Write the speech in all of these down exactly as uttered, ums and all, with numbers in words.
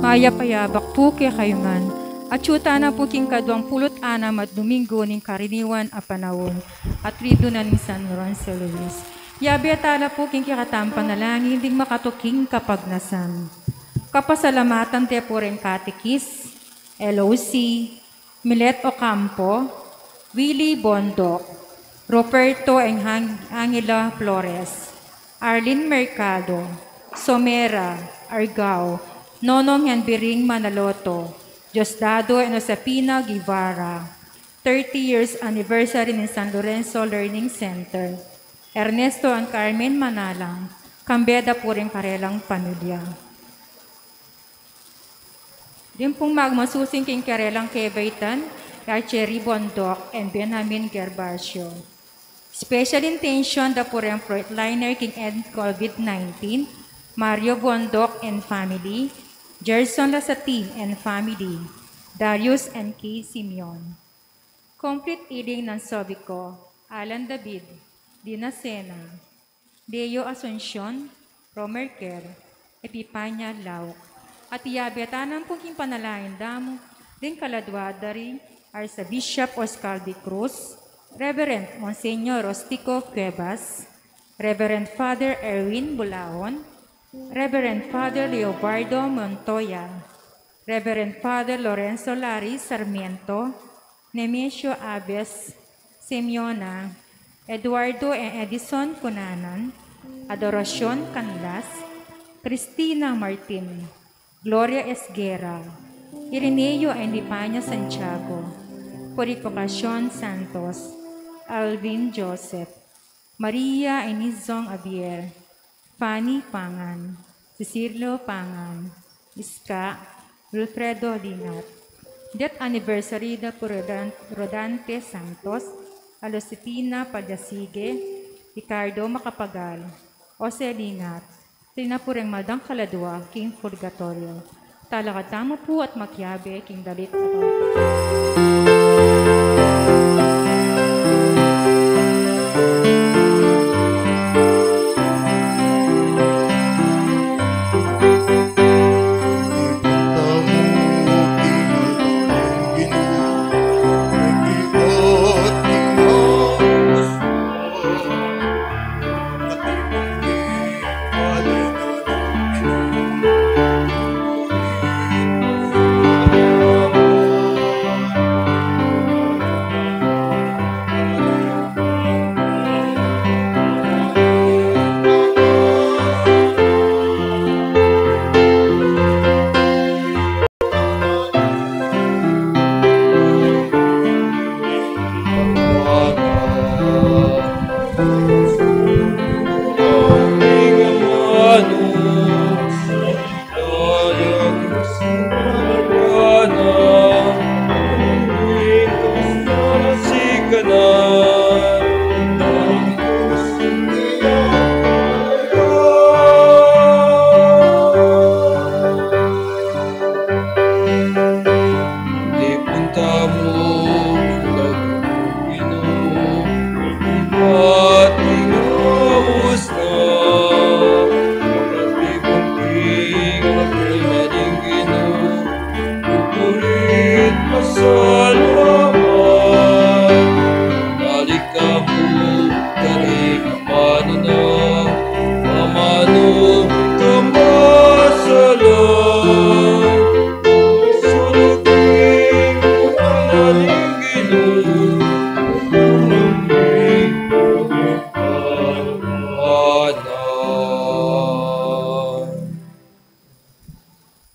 Mayap a yabak pu kekayu ngan. Atyu tana pu king kaduang pulu't anam a Domingo ning karaniwan a panaun, at ridu na ning San Lorenzo Ruiz. Yabe tala pu king kekatamung panalangin ding makatuking kapagnasan. Kapasalamatan te pu reng katekis, L O C, Milet Ocampo, Willy Bondoc, Roberto and Hang-, Angela Flores, Arlene Mercado, Somera Argao, Nonong and Biring Manaloto, Diosdado and Josefina Guevara, thirty years anniversary ning San Lorenzo Learning Center, Ernesto and Carmen Manalang, kambe da pu ring karelang pamilya. Ding pung magmasusi king karelang kebaitan, i Cherry Bondoc and Benjamin Gervasio. Special intention da pu reng frontliner king end COVID nineteen, Mario Bondoc and family, Gerson Lasatin and family, Darius and Kay Simeon. Complete healing nang Sobico, Alan David, Dina Sena, Leo Asuncion, Romer Kerr, Epipania Lauk. At iyabe tana pu king panalangin da mu ding kaladua da ri Archbishop Oscar de Cruz, Reverend Monsignor Rostico Cuevas, Reverend Father Erwin Bulaon, Reverend Father Leobardo Montoya, Reverend Father Lorenzo Larry Sarmiento, Nemesio Aves, Simeona, Eduardo and Edison Cunanan, Adoracion Canlas, Cristina Martin, Gloria Esguerra, Ireneo and Lipania Santiago, Purificacion Santos, Alvin Joseph, Maria Inizong Javier, Fanny Pangan, Cecilio Pangan, Iska, Wilfredo Lingat. Death anniversary da pu Rodan-, Rodante Santos, Alosipina Padasigue, Ricardo Macapagal, Jose Lingat, Tina pu reng maldang kaladua king purgatorio. Talakad tamu pu at makiabe king dalit a pamagkat.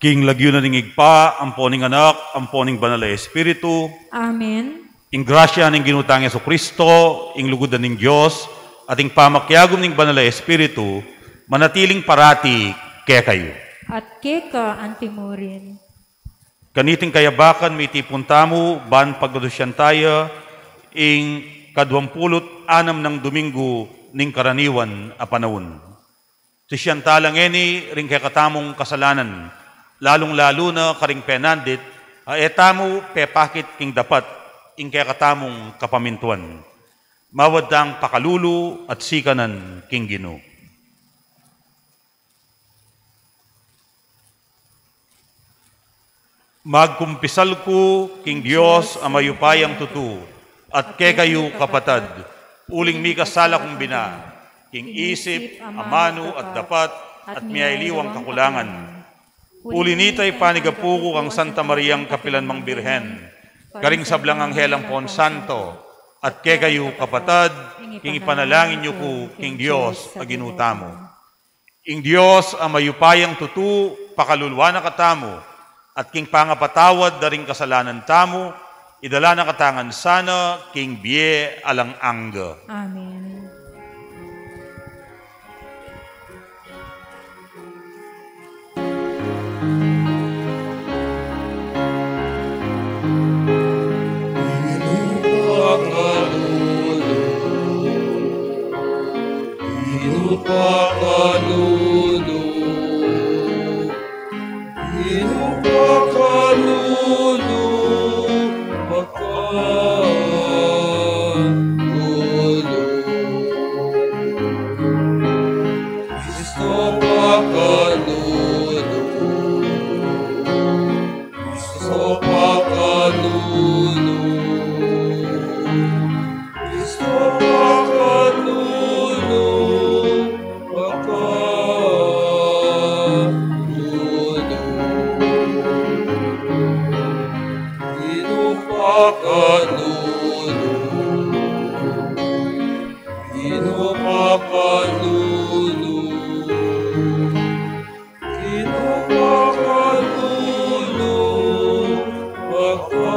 King lagyu na ning Ibpa, ampo ning Anak, ampo ning Banal a Espiritu. Amen. Ing grasya ning Ginu tang Jesucristo, ing lugud na ning Dios, at ing pamakiagum ning Banal a Espiritu, manatiling parati kekayu. At keka antimurin. Kaniting kayabakan mitipun tamu, ban pagdusyan taya, ing kaduang pulu't anam nang Domingo ning karaniwan a panaun. Sisian tala ngeni ring kekatamung kasalanan, lalung-lalu na karing penandit, a e tamu pepakit king dapat ing kekatamung kapamintuan. Mawad tang pakalulu at sikanan king Ginu. Magkumpisal ku king Dios a mayupayang tutu, at kekayu, kapatad, uling mikasala kung bina, king isip, amanu, at dapat, at miyaliwang kakulangan. Uli nita, ipanigapu ku kang Santa Mariang kapilan mang Birhen, karing sablang anghel ampon santo, at kekayu, kapatad, king ipanalangin yu ku king Dios a Ginu tamu. Ing Dios a mayupayang tutu, pakaluluan na katamu, at king pangapatawad da ring kasalanan tamu, idala na katamu ngan sana king bie alang angga. Amen. Inu pakalulu, inu pakalulu, pakalulu. Kristo pakalulu. Kristo pakalulu, Kristo pakalulu, pakalulu. Inu pakalulu, inu pakalulu. Inu pakalulu, pakalulu.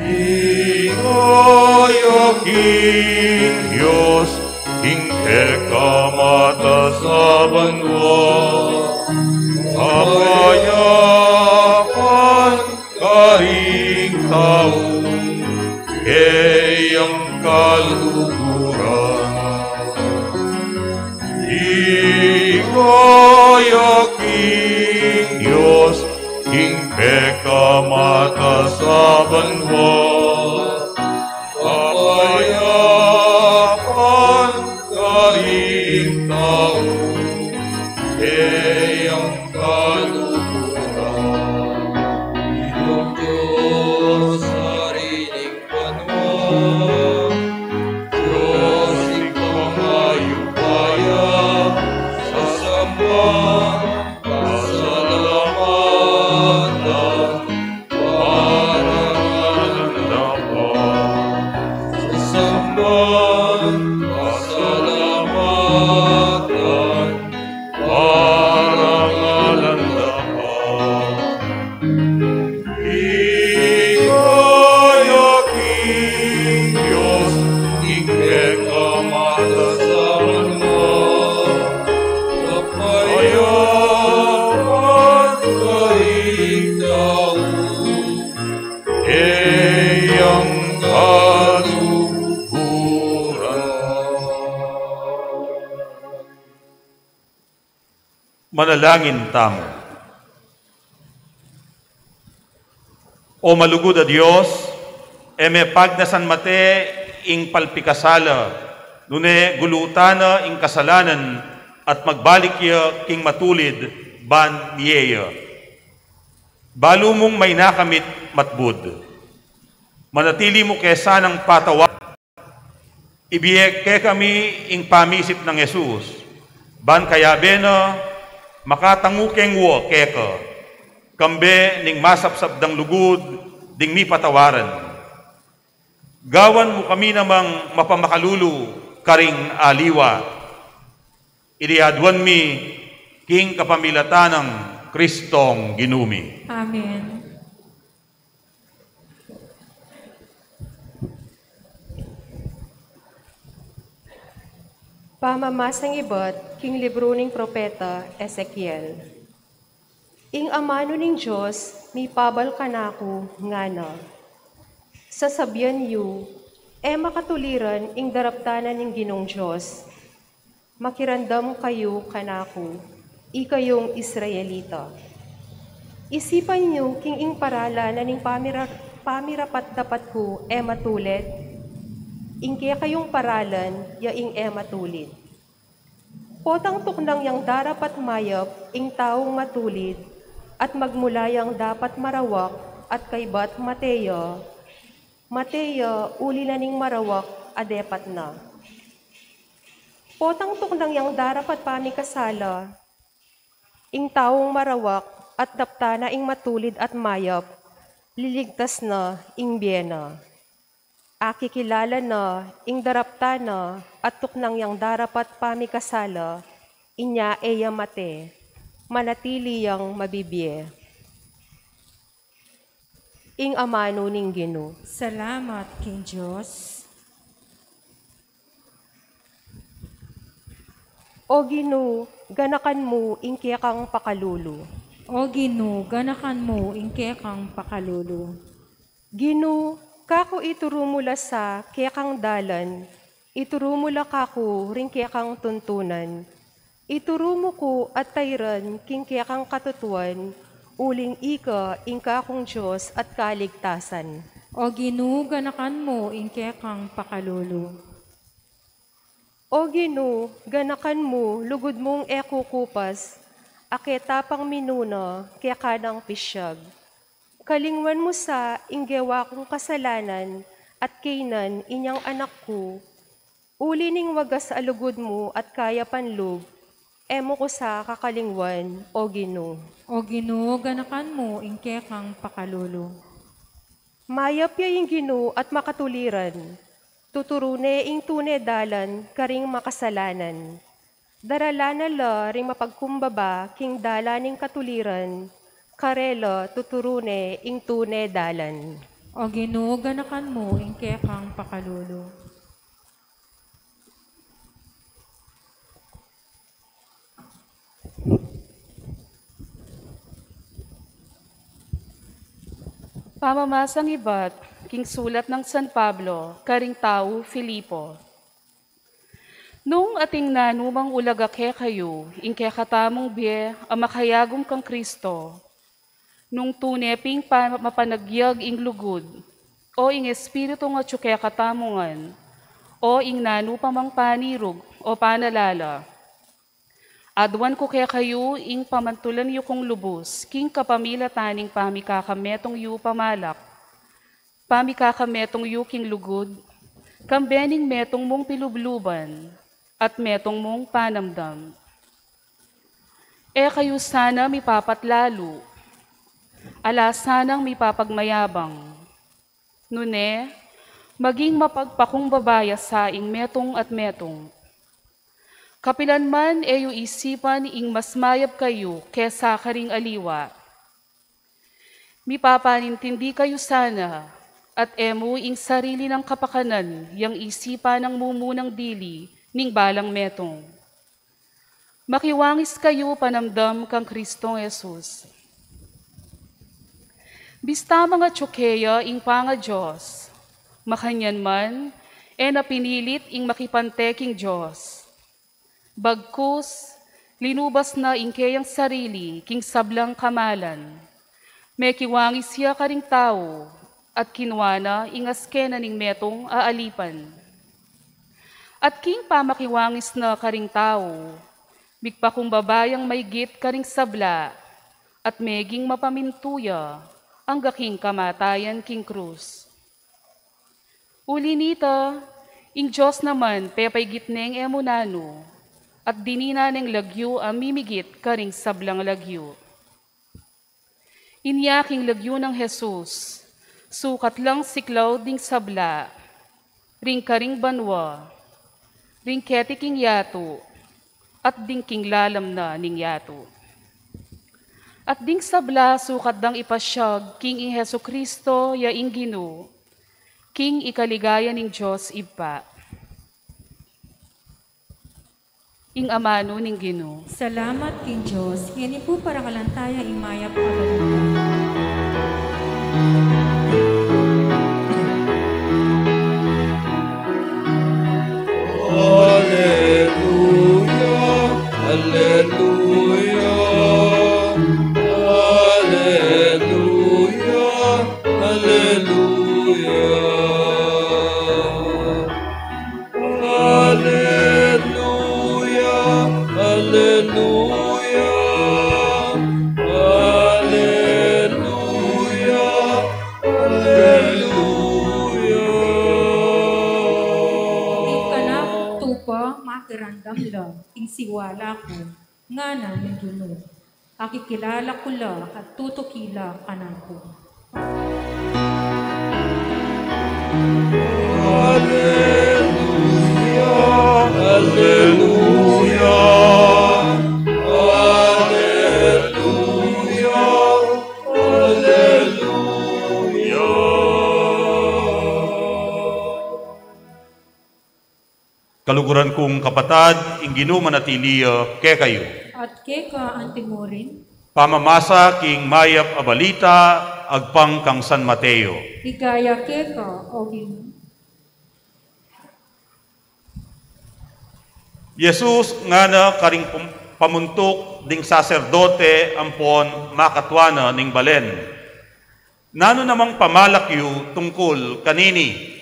Ing kaya king Dios, ing pekamatasaban wa, kapayapan karing tau, e yang kaluguran. Ing kaya king Dios, ing pekamatasaban wa, kapayapan karing tau, e yang kaluguran. Ing Dios, Ari ning banua, Dios ning pangayupaya, sasamban, pasalamatan, parangalan da ka. Sasamban, pasalamatan, parangalan da ka. Ing kaya king Dios, ing pekamatasaban wa, kapayapan karing tau, e yang kaluguran. Manalangin tamu. O malugud a Dios, e me pagnasan mate ing palpikasala, nune gulutan na ing kasalanan at magbalik ya king matulid ban mie ya. Balu mung maina kamit matbud. Manatili mu ke sanang patawad. Ibie kekami ing pamisip nang Jesus, ban kayabe na makatangu keng ua keka, kambe ning masapsap dang lugud ding mipatawaran. Gawan mu kami namang mapamakalulu karing aliwa. Iti aduan mi king kapamilatan nang Kristong Ginu mi. Amen. Pamamasang ibat king libru ning propeta Ezekiel. Ing amanu ning Dios mipabal kanaku ngana: Sasabian yu, e makatuliran ing daraptan na ning Ginung Dios. Makiramdam kayu kanaku. Ikayung Israelita, isipan yu king ing paralan na ning pamira-, pamirapat-dapat ku e matulid, ing kekayung paralan ya ing e matulid. Potang tuknang yang darapat mayap ing taung matulid, at magmula yang dapat marawak at kaybat mate ya, mate ya uli na ning marawak a depat na. Potang tuknang yang darapat pamikasala ing taung marawak at daptan na ing matulid at mayap, liligtas na ing bie na. Akikilala na ing daraptan na at tuknang yang darapat pamikasala, inya e ya mate, manatili yang mabibie. Ing amanu ning Ginu. Salamat king Dios. O Ginu, ganakan mu ing kekang pakalulu. O Ginu, ganakan mu ing kekang pakalulu. Ginu, kaku ituru mu la sa kekang dalan, ituru mu la kaku ring kekang tuntunan. Ituru mu ku at tairan king kekang katutuan, uling ika ing kakung Dios at kaligtasan. O Ginu, ganakan mu ing kekang pakalulu. O Ginu, ganakan mu, lugud mung e kukupas, a ketapang minuna keka nang pisyag. Kalingwan mu sa ing gewa kung kasalanan at kaynan inyang anak ku. Uli ning wagas a lugud mu at kayapan lub, e mu ku sa kakalingwan, O Ginu. O Ginu, ganakan mu ing kekang pakalulu. Mayap ya ing Ginu at makatuliran, tuturu ne ing tune dalan karing makasalanan. Daralan na la ring mapagkumbaba king dalan ning katuliran, karela tuturu ne ing tune dalan. O Ginu, ganakan mu ing kekang pakalulu. Pamamasang ibat king sulat nang San Pablo karing tau Filipo. Nung ating nanumang ulaga kekayu ing kekatamung bie a makayagum kang Kristo, nung tune ping pa-, mapanagyag ing lugud, o ing Espiritu ngan atyu kekatamu ngan, o ing nanu pa mang panirug o panalala. Aduan ku kekayu ing pamantulan yu kung lubus king kapamilatan ning pamikakametung yu pamalak, pamikakametung yu king lugud, kambe ning metung mung pilubluban at metung mung panamdam. E kayu sana mipapatlalu, ala sanang mipapagmayabang. Nune, maging mapagpakumbaba ya sa ing metung at metung. Kapilan man e yu isipan ing mas mayap kayu kesa karing aliwa. Mipapanintindi kayu sana, at e mu ing sarili nang kapakanan yang isipan nang mumunang dili ning balang metung. Makiwangis kayu panamdam kang Kristong Jesus. Bista mangatyu keya ing pangaDios, makanyan man, e na pinilit ing makipante king Dios. Bagkus, linubas na ing keyang sarili king sablang kamalan. Mekiwangis ya karing tau, at kinua na ing askena ning metung a alipan. At king pamakiwangis na karing tau, migpakumbaba yang maygit karing sabla, at meging mapamintu ya angga king kamatayan king krus. Uli nita, ing Dios naman pepaygit neng e mu nanu, at dininan neng lagyu a mimigit karing sablang lagyu. Inya king lagyu nang Jesus, sukat lang siklaud ding sabla, ring karing banua, ring keti king yatu, at ding king lalam na ning yatu. At ding sabla sukat dang ipasyag king i Jesucristo ya ing Ginu, king ikaligaya ning Dios Ibpa. Ing amanu ning Ginu. Salamat king Dios. Ngeni pu parangalan taya ing mayap a balita. Alleluia, alleluia. Alam la ing siwala ku, ngana ning Ginu. Akikilala ku la at tutuki la kanaku. Alleluia, alleluia, alleluia, alleluia. Kaluguran kung kapatad, ing Ginu manatili ya kekayu. At keka antimurin. Pamamasa king Mayap a Balita agpang kang San Mateo. Ligaya keka, O Ginu. Jesus ngana karing pum-, pamuntuk ding saserdote ampon makatua na ning balen, "Nanu namang pamalak yu tungkul kanini?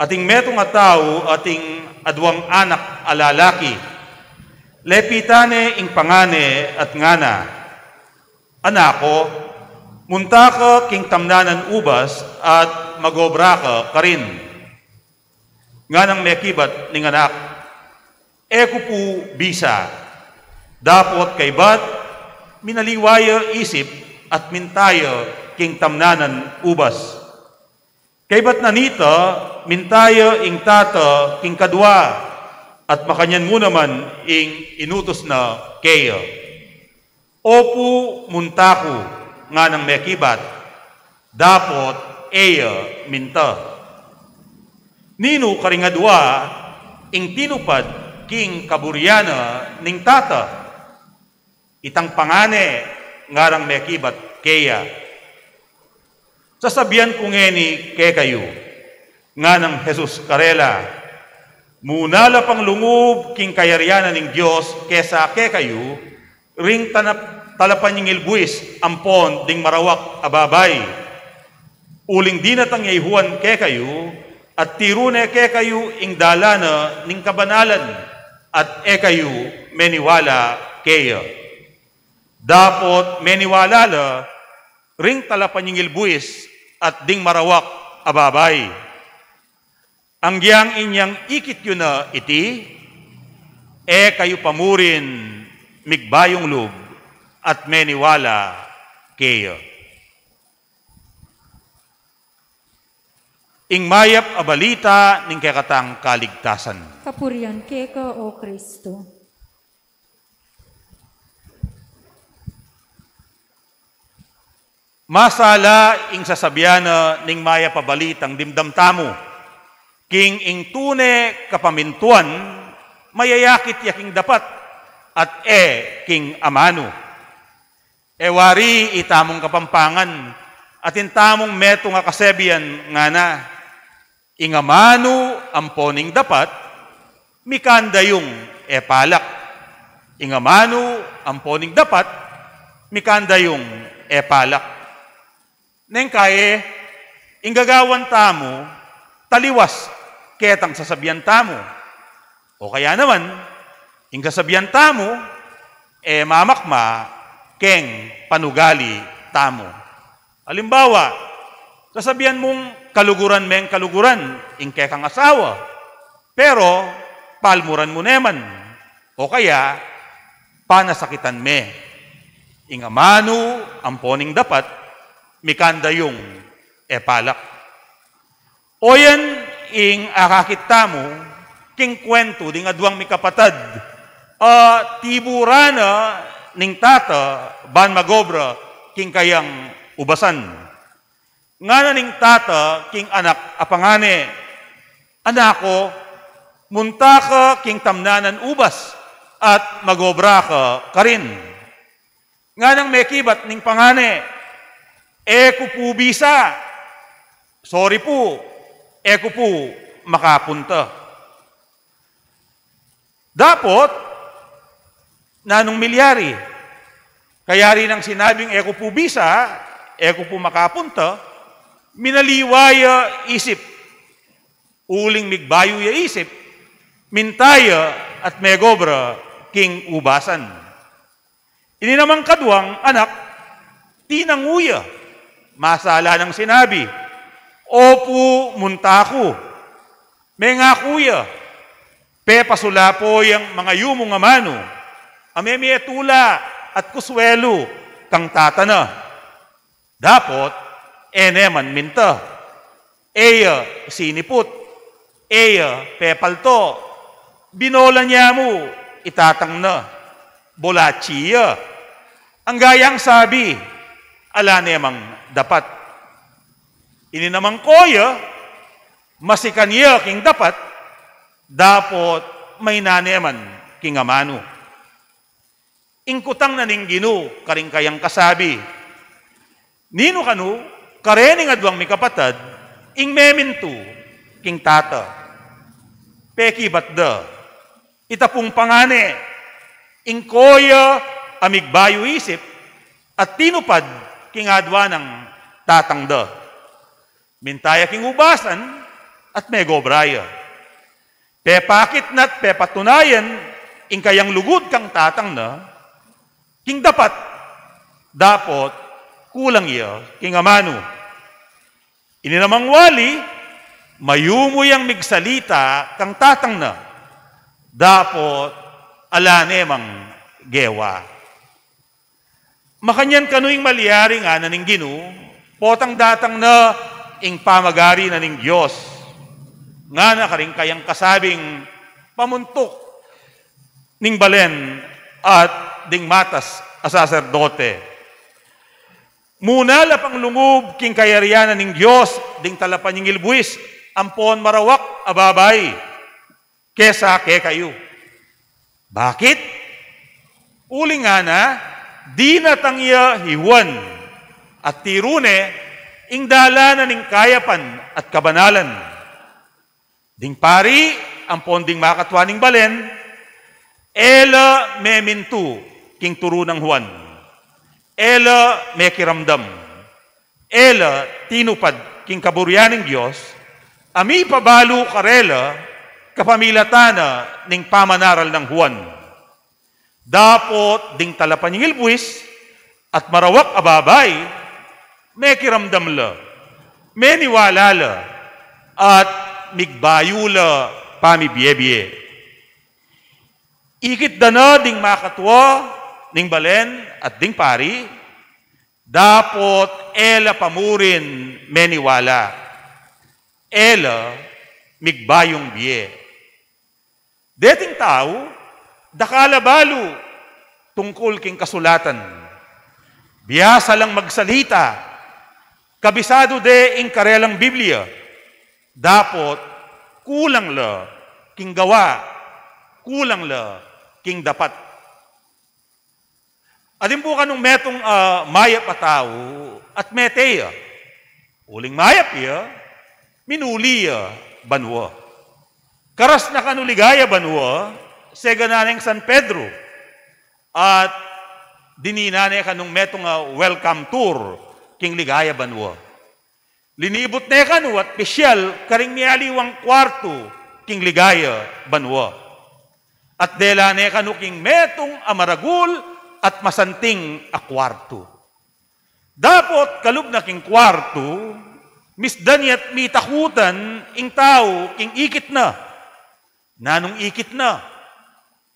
Ating metung a tau, ating aduang anak a lalaki. Lepitan ne ing pangan ne at ngana, 'Anak ku, munta ka king tamnanan ubas at magobra ka karin.' Nganang mekibat ning anak, 'E ku pu bisa, dapot kaybat minaliwa ya isip at minta ya king tamnanan ubas.' Kaybat na nita, minta ya ing tata king kadua, at makanyan mu naman ing inutus na keya. 'Opu, munta ku,' nganang mekibat, dapot e ya minta. Ninu karing adua ing tinupad king kaburian na ning tata? Itang pangan ne, ngarang mekibat keya. Sasabian ku ngeni kekayu, nganang Jesus karela, muna la pang lungub king kayarian na ning Dios kesa kekayu, ring tanap-, talapanyingil buis ampon ding marawak a babai. Uling dinatang ya i Juan kekayu, at tiru ne kekayu ing dalan na ning kabanalan, at e kayu meniwala keya. Dapot meniwala la ring talapanyingil buis at ding marawak a babai. Anggyang inyang ikit yu na iti, e kayu pa murin migbayung lub at meniwala keya. Ing mayap a balita ning kekatang kaligtasan. Kapurian keka, O Kristo. Masala ing sasabian na ning mayap a balitang dimdam tamu, king ing tune kapamintuan, mayayakit ya king dapat, at e king amanu. E wari itamung Kapampangan, atin tamung metung a kasebian ngana, ing amanu ampo ning dapat, mikandayung e palak. Ing amanu ampo ning dapat, mikandayung e palak. Neng kae, ing gagawan tamu, taliwas ketang sasabian tamu. O kaya naman, ing sasabian tamu, e mamakma keng panugali tamu. Alimbawa, sasabian mung kaluguran meng kaluguran ing kekang asawa, pero palmuran mu ne man, o kaya panasakitan me. Ing amanu ampo ning dapat, mikandayung e palak. Oyan ing akakit tamu king kwentu ding aduang mikapatad a tiburan na ning tata ban magobra king kayang ubasan. Ngana ning tata king anak a pangane, "Anak ku, munta ka king tamnanan ubas at magobra ka karin." Nganang mekibat ning pangane, "E ku pu bisa. Sorry pu, e ku pu makapunta." Dapot, nanung milyari? Kayari nang sinabing, "E ku pu bisa, e ku pu makapunta," minaliwa ya isip. Uling migbayu ya isip, minta ya at megobra king ubasan. Ini namang kaduang anak, tinangu ya. Masala nang sinabi, "Opu, munta ku." Mengaku ya, Pepasulapo yang mangayumung amanu a mie tula at kuswelu kang tata na. Dapot e ne man minta, e ya siniput, e ya pepalto, binolan ya mu i tatang na, bolatsi ya. Angga yang sabi, ala ne mang dapat. Ini namang koya, masikan ya king dapat, dapot maina ne man king amanu. Ing kutang na ning Ginu karing kayang kasabi, ninu kanu karening aduang mikapatad ing memintu king tata? Pekibat da, ita pung pangane, ing koya a migbayu isip at tinupad king adua nang tatang da. Minta ya king ubasan at megobra ya. Pepakit na't pepatunayan ing kayang lugud kang tatang na king dapat, dapot kulang ya king amanu. Ini namang wali, mayumu yang migsalita kang tatang na, dapot ala ne mang gewa. Makanyan kanu ing malyari, ngana ning Ginu, potang datang na ing pamagari na ning Dios, ngana karing kayang kasabing pamuntuk ning balen at ding matas a saserdote. Muna la pang lungub king kayarian na ning Dios ding talapanyingil buis ampon marawak a babai kesa kekayu. Bakit? Uling ngana, dinatang ya hi Juan at tiru ne ing dalan na ning kayapan at kabanalan. Ding pari ampon ding makatua ning balen, e la memintu king turu nang Juan. E la mekiramdam. E la tinupad king kaburian ning Dios a mipabalu karela kapamilatan na ning pamanaral nang Juan. Dapot ding talapanyingil buis at marawak a babai, mekiramdam la, meniwala la, at migbayu la pamibie-bie. Ikit da na ding makatua ning balen at ding pari, dapot e la pa murin meniwala, e la migbayung bie. Deting tau, dakal a balu tungkul king kasulatan. Biasa lang magsalita, kabisadu de ing karelang Biblia, dapot kulang la king gawa, kulang la king dapat. Atin pu kanung metung, ah, mayap a tau at mete ya. Uling mayap ya, minuli ya banua. Karas na kanu Ligaya banua, segana neng San Pedro, at dinina ne kanung metung a welcome tour king Ligaya banua. Linibut ne kanu at pisyal karing mialiwang kuartu king Ligaya banua. At dela ne kanu king metung a maragul at masanting a kuartu. Dapot kalub na king kuartu, misdan ya't mitakutan ing tau king ikit na. Nanung ikit na?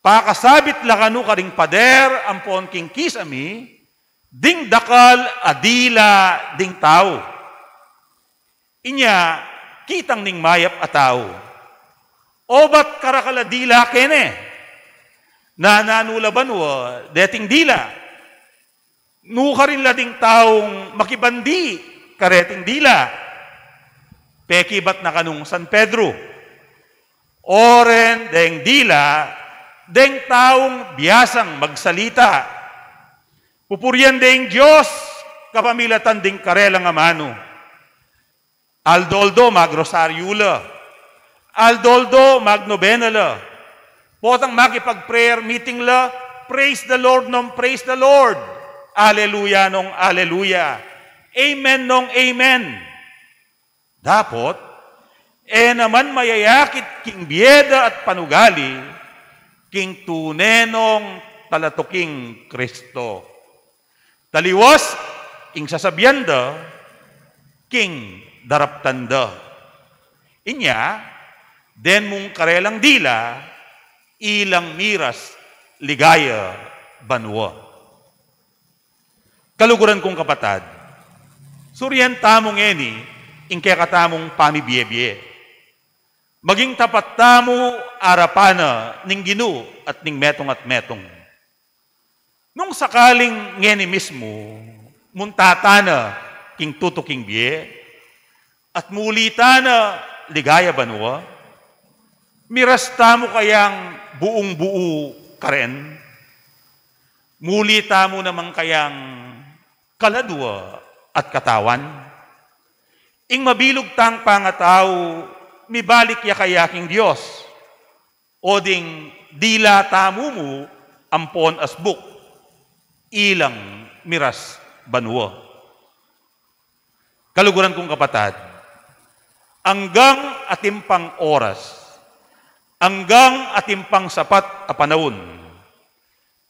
Pakasabit la kanu karing pader ampon king kisami ding dakal a dila ding tau. Inya kitang ning mayap a tau, obat karakal a dila kene? Nananu la banua deting dila? Nukarin la ding taung makibandi kareting dila? Pekibat na kanung San Pedro, oren deng dila deng taung biasang magsalita. Pupurian de ing Dios kapamilatan ding karelang amanu. Aldo-aldo magrosaryu la. Aldo-aldo magnobena la. Potang makipag-prayer meeting la, praise the Lord nung praise the Lord. Aleluya nung aleluya. Amen nung amen. Dapot e naman mayayakit king bie da at panugali king tune nong talatuking Kristo. Taliwas ing sasabian da king daraptan da. Inya, den mung karelang dila, ilang miras ligaya banua. Kaluguran kung kapatad, surian tamu ngeni ing kekatamung pamibie-bie. Maging tapat tamu arapan na ning Ginu at ning metung at metung. Nung sakaling ngeni mismu, munta tana king tutuking bie, at muli tana ligaya banua, miras tamu kayang buung-buu karen? Muli tamu naman kayang kaladua at katawan? Ing mabilug tang pangatau, mibalik ya kaya king Dios? O ding dila tamu mu ampon asbuk, ilang miras banua? Kaluguran kung kapatad, anggang atin pang oras, anggang atin pang sapat a panaun,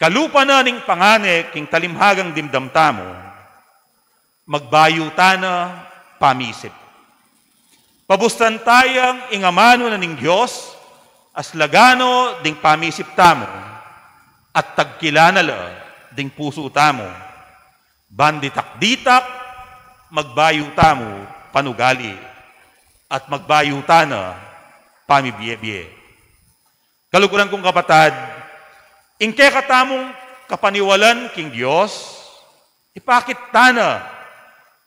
kalupa na ning pangane king talimhagang dimdam tamu, magbayu tana pamisip. Pabustan tayang ing amanu na ning Dios, aslagan no ding pamisip tamu, at tagkilan na la ding pusu tamu. Ban ditak-ditak, magbayu tamu panugali, at magbayu tana pamibie-bie. Kaluguran kung kapatad, ing kekatamung kapaniwalan king Dios, ipakit tana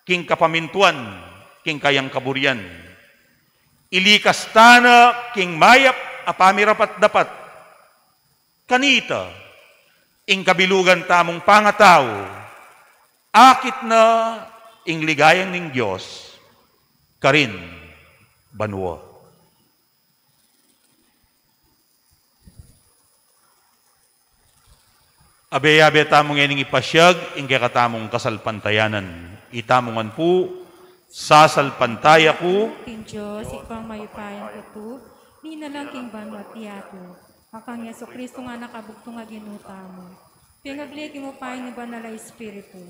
king kapamintuan king kayang kaburian. Ilikas tana king mayap a pamirapat-dapat. Kanita, ing kabilugan tamung pangatau, akit na ing ligaya ning Dios karin banua. Abe-abe tamu ngening ipasiag ing kekatamung kasalpantayanan. Itamu ngan pu, sasalpantaya ku king Dios, Ibpang mayupayang tutu, linalang king banua at yatu, at kang Jesucristo a Anak a bugtung a Ginu tamu, pengagli king upaya ning Banal a Espiritu,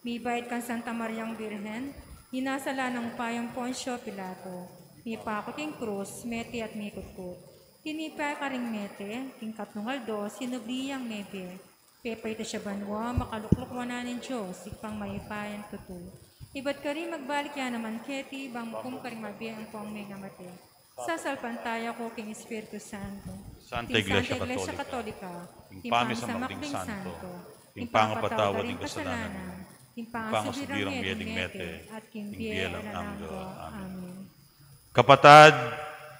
mibait kang Santa Mariang Birhen, inasala nang upaya nang Poncio Pilato, mipaku king krus, mete at mikutkut. Tinipa ya karing mete, king katlung aldo, sinubli yang mebie. Pepaitas ya banua, makalukluk wanan ning Dios, Ibpang mayupayang tutu. Ibat karin magbalik ya naman keti, bang mukum karing mabie ampong mengamate. Sasalpantaya ku king Espiritu Santo, Santa king Iglesia Santa Iglesia Katolika, Katolika, king king pamisamak pamisamak ding ding santo, santo, king king pangapatawad pangapatawad ding ding kasalanan, kasalanan, king king pangasubirang pangasubirang mie ding mete, mete, at king king bie bie alang alang angga. Angga. Amen. Amen. Kapatad,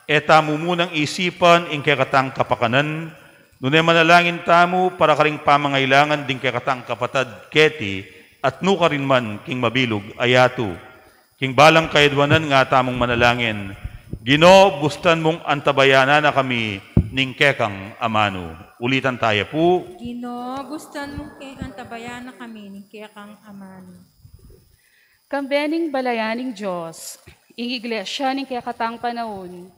e tamu munang isipan ing kekatang kapakanan, nune manalangin tamu para karing pamangailangan ding kekatang kapatad keti at nukarin man king mabilug a yatu. King balang kayadwanan nga tamung manalangin, Ginu, bustan mung antabayanan na kami ning kekang amanu. Ulitan taya pu. Ginu, bustan mung ke-, antabayanan na kami ning kekang amanu. Kambe ning balayan ning Dios, ing Iglesia ning kekatang panaun.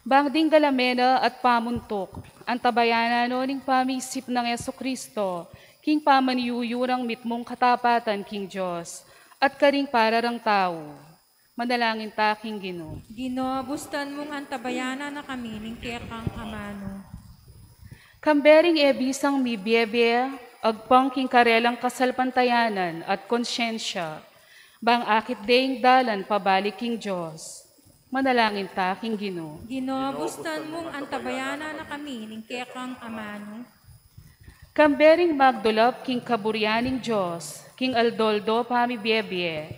Bang ding galame na at pamuntuk, antabayanan no ning pamisip nang Jesucristo, king pamanyuyuran mitmung katapatan king Dios, at karing pararang tau. Manalangin ta king Ginu. Ginu, bustan mung antabayanan na kami ning kekang amanu. Kambe ring e bisang mibie-bie, agpang king karelang kasalpantayanan at konsyensya, bang akit de ing dalan pabalik king Dios. Manalangin ta king Ginu. Ginu, bustan mung antabayanan na kami ning kekang amanu. Kambe ring magdulap king kaburian ning Dios, king aldo-aldo pamibie-bie,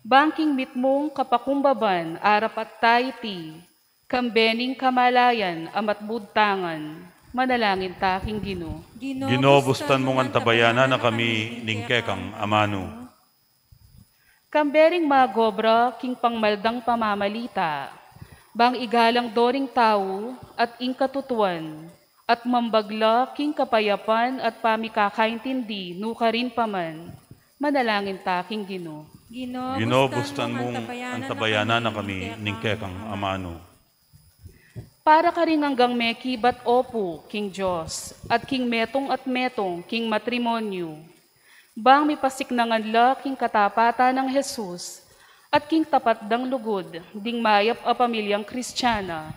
bang king mitmung kapakumbaban arapat ta iti, kambe ning kamalayan a matbud ta ngan. Manalangin ta king Ginu. Ginu, bustan mung antabayanan na kami ning kekang amanu. Kambe ring magobra king pangmaldang pamamalita, bang igalang do ring tau at ing katutuan, at mambagla king kapayapan at pamikakaintindi nukarin pa man. Manalangin ta king Ginu. Ginu, bustan mung antabayanan na kami ning kekang amanu. Para karing anggang mekibat opu king Dios, at king metung at metung king matrimonyu, bang mipasiknangan la king katapatan nang Jesus, at king tapat dang lugud ding mayap a pamilyang Kristiana.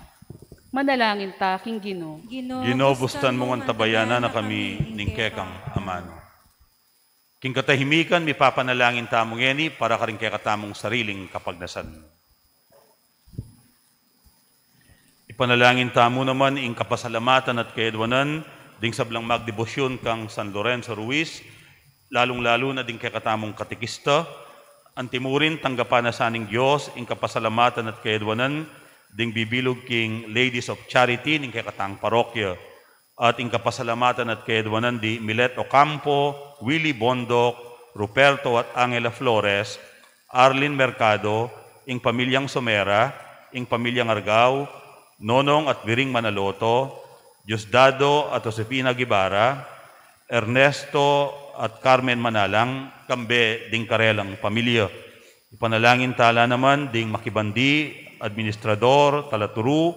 Manalangin ta king Ginu. Ginu, bustan mung antabayanan na kami ning kekang amanu. King katahimikan, mipapanalangin tamu ngeni para karing kekatamung sariling kapagnasan. Ipanalangin tamu naman ing kapasalamatan at kayadwanan ding sablang magdebosyun kang San Lorenzo Ruiz, lalung-lalu na ding kekatamung katekista. Antimurin, tanggapan na sa ning Dios ing kapasalamatan at kayadwanan ding bibilug king Ladies of Charity ning kekatang parokya, at ing kapasalamatan at kayadwanan di Milet Ocampo, Willy Bondoc, Ruperto at Angela Flores, Arlene Mercado, ing pamilyang Somera, ing pamilyang Argao, Nonong at Biring Manaloto, Diosdado at Josefina Guevara, Ernesto at Carmen Manalang, kambe ding karelang pamilya. Ipanalangin tala naman ding makibandi, administrador, talaturu,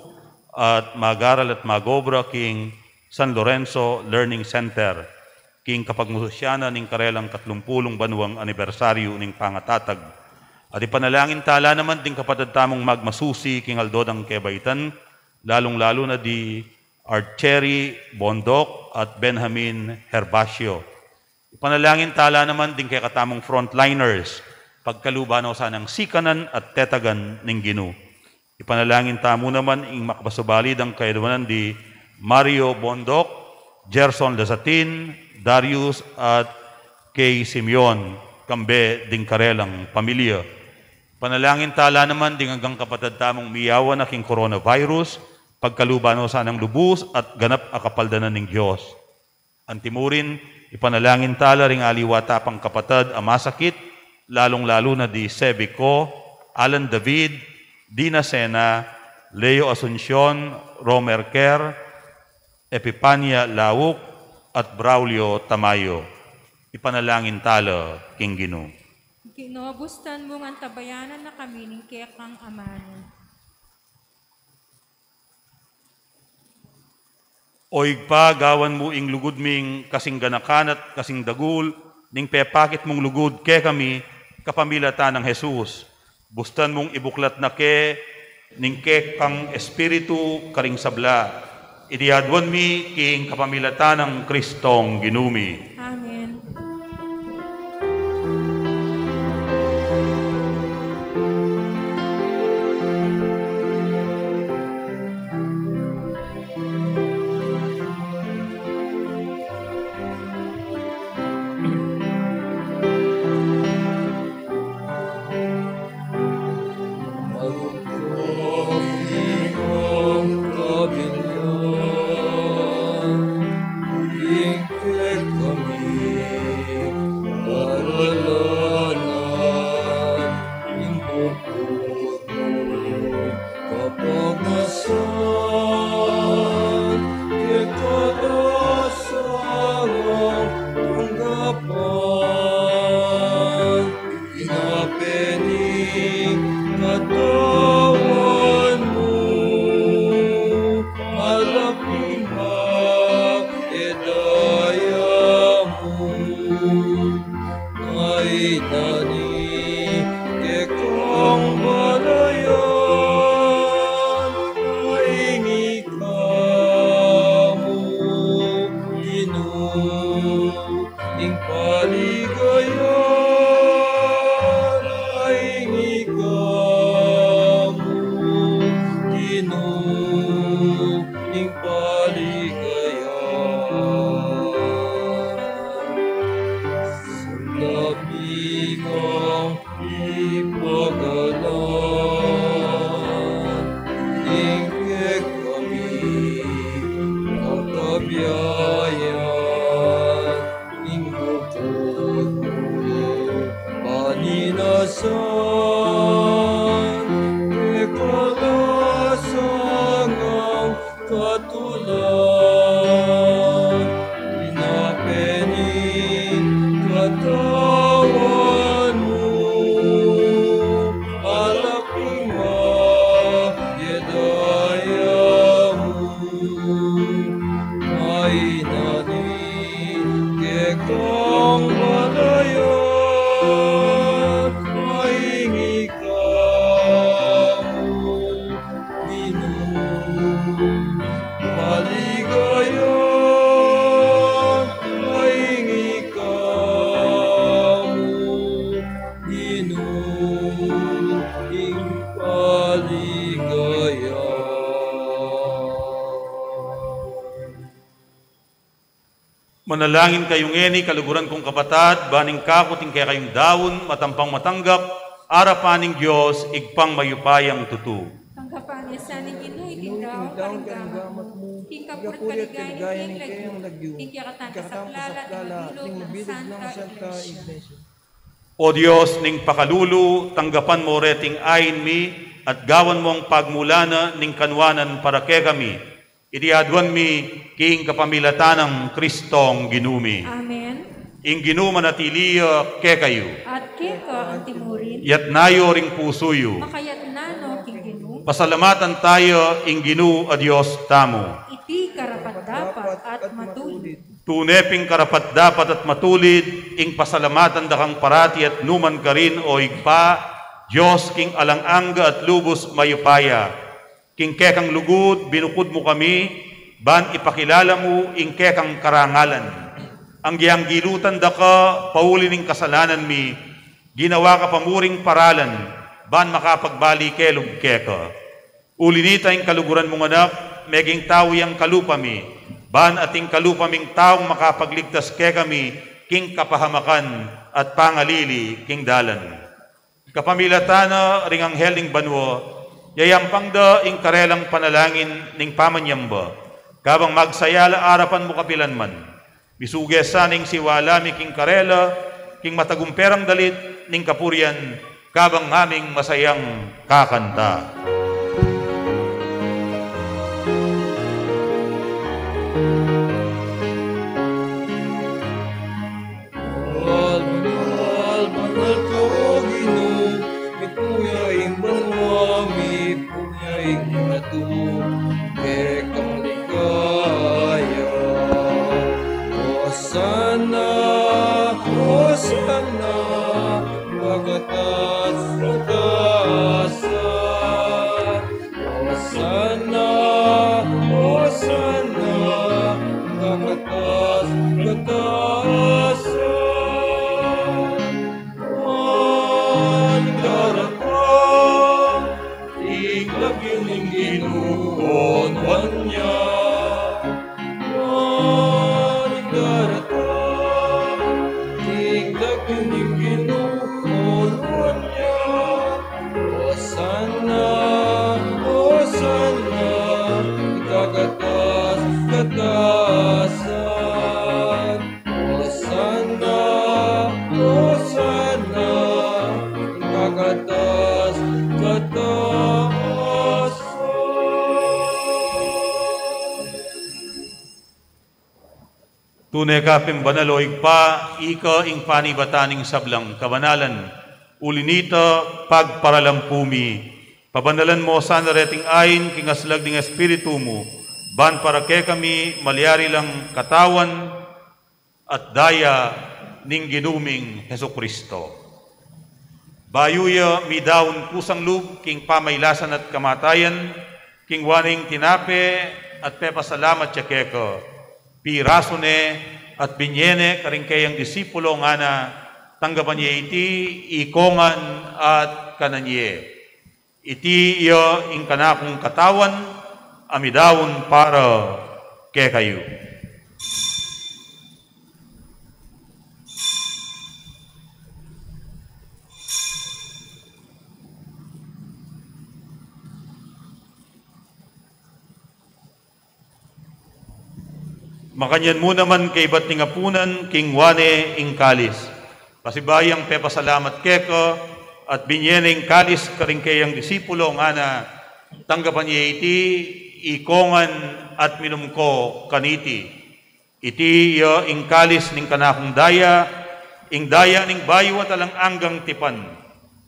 at magaral at magobra king San Lorenzo Learning Center, king kapagmususyanan ning karelang katlumpulung banwang anibersaryu ning pangatatag. At ipanalangin tala naman ding kapatad tamung magmasusi king aldo dang kebaitan, lalung-lalu na di Archeri Bondoc at Benjamin Herbacio. Ipanalangin tala naman ding kekatamung frontliners, pagkaluban no sanang sikanan at tetagan ning Ginu. Ipanalangin tamu naman ing makapasubali dang kayadwanan di Mario Bondoc, Gerson Lasatin, Darius at kay Simeon, kambe ding karelang pamilya. Panalangin tala naman ding anggang kapatad tamung miyawan na king coronavirus, pagkaluban no sanang lubus at ganap a kapaldanan ning Dios. Antimurin, ipanalangin tala ring aliwa ta pang kapatad a masakit, lalung-lalu na di Sebico, Alan David, Dina Sena, Leo Asuncion, Romer Kerr, Epipania Lauk, at Braulio Tamayo. Ipanalangin tala king Ginu. Ginu, bustan mung antabayanan na kami ning kekang amanu. O Ibpa, gawan mu ing lugud ming kasing ganakan at kasing dagul ning pepakit mung lugud kekami kapamilatan nang Jesus. Bustan mung ibuklat na ke ning kekang Espiritu karing sabla. Iti aduan mi king kapamilatan nang Kristong Ginu mi. Amen. Ina peni ing katawan mu, malakung ma e daya mu. Ina ni kekang balayan, ing ika mu Ginu. Ing paligayan ing ika mu Ginu, ing paligayan. Sabla mi kang ipagalan ing kekami a kabiayan, ing bukut mu paninasan, e kalasangan katulad, ina peni ing katawan mu, alak ing ma e daya mu. Ina ni kekang balayan, ing ika mu Ginu. Manalangin kayu ngeni, kaluguran kung kapatad, ban ing kaku at ing kekayung daun, matampang matanggap arapan ning Dios, Ibpang mayupayang tutu. Tanggapan na sa ning Ginu iting daun karing gamat mu, king kapurian at kaligayan ning kekayung lagyu, king kekatamung kasaplalan at ning mabilug nang Santa Iglesia. O Dios ning pakalulu, tanggapan mu reting ain mi, at gawan mung pagmulanan ning kanuanan para kekami. Iti aduan mi king kapamilatan nang Kristong Ginu mi. Amen. Ing Ginu manatili ya kekayu. At keka antimurin. Yatna yu ring pusu yu. Makayatna no king Ginu. Pasalamatan taya ing Ginu a Dios tamu. Iti karapat-dapat at matulid. Tune pin karapat-dapat at matulid ing pasalamatan da kang parati at nu man karin, o Ibpa, Dios king alang angga at lubus mayupaya. King kekang lugud binukud mu kami, ban ipakilala mu ing kekang karangalan. Anggyang gilutan da ka pauli ning kasalanan mi, ginawa ka pa mu ring paralan, ban makapagbalik kelug keka. Uli nita ing kaluguran mung Anak, meging tau yang kalupa mi, ban ating kalupa ming taung makapagligtas kekami king kapahamakan at pangalili king dalan. Kapamilatan na ring anghel ning banua, yayampang da ing karelang panalangin ning pamanyamba, kabang magsaya la arapan mu kapilan man. Misuge sana ing siwala mi king karela, king matagumperang dalit ning kapurian, kabang ngaming masayang kakanta. Banal, banal, banal ka, O Ginu, mitmu ya ing banua, mitmu ya ing yatu, keka ing ligaya. Hosana, Hosana, kakatas-katasan. Hosana, Hosana, kakatas-katasan. Aling daratang, ing lagyu ning Ginu, onuan ya. Aling daratang, ing lagyu ning Ginu, onuan ya. Hosana, Hosana, kakatas-katasan. Hosana, Hosana, kakatas-katasan. Tune ka pin banal, o Ibpa, ika ing panibatan ning sablang kabanalan. Uli nita, pagparalampu mi, pabanalan mu sana reting ain king aslag ning Espiritu mu, ban para kekami malyari lang katawan at daya ning Ginu ming Jesucristo. Bayu ya midaun kusang lub king pamailasan at kamatayan, kingwa ne ing tinape at pepasalamat ya keka, pirasu ne at binye ne karing keyang disipulo, ngana, tanggapan ye iti, ikongan at kanan ye. Iti ya ing kanakung katawan, a midaun para kekayu. Makanyan mu naman kaybat ning apunan, kingwa ne ing kalis, pasibayu yang pepasalamat keka, at binye ne ing kalis karing keyang disipulo, ngana, tanggapan ye iti, ikongan at minum ko kaniti. Iti ya ing kalis ning kanakung daya, ing daya ning bayu at alang anggang tipan,